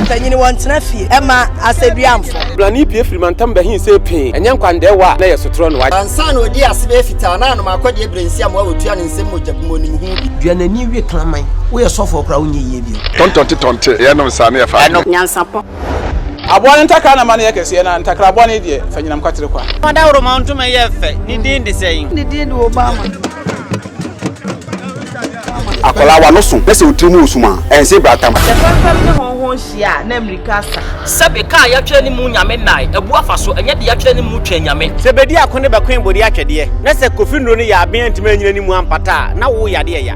Mpanyini wɔntena fie ɛma asɛdua mfɔ. Blani pue firi mantam bɛhee see pee, ɛnyɛ nkwandɛɛwa a na ɛyɛ sotorɔ no wagye. Ansa na odii ase bɛyɛ fitaa na anom akɔdeɛ berɛ nsi amoa wɔtua ne nsam mogya gu mu onim ho bi. Dua n'ani we kraman. Woyɛ sɔfoɔ koraa wonyɛ yie bio. Tɔntɔnte tɔnte, yɛnom saa ne yɛfa adeɛ. Nyansapɔ. Aboa no ntakra na ma no yɛ kɛseɛ, na ntakra bɔne deɛ, fa nyinam kwatere kwa. Ɔdawuroma ntoma yɛ fɛ, ne din de sɛn? Ne din de Obama. Akwadaa w'ano so na sɛ wo tiri mu wɔ sum a, ɛnse bratam. Sɛ fɛmfɛm ne hɔnhɔn hyia a, na mmirika asa. Sɛbe kaa yɛatwerɛ ne mu nyame nnae abu afa so, ɛnyɛ de yɛatwerɛ ne mu twɛn nyame. Sɛ bedi ako ne bɛkoe bode atwɛdeɛ, na sɛ Kofi nnuro no yɛ aben antumi anyina ne mu ampata a, na wo yadeɛ ya.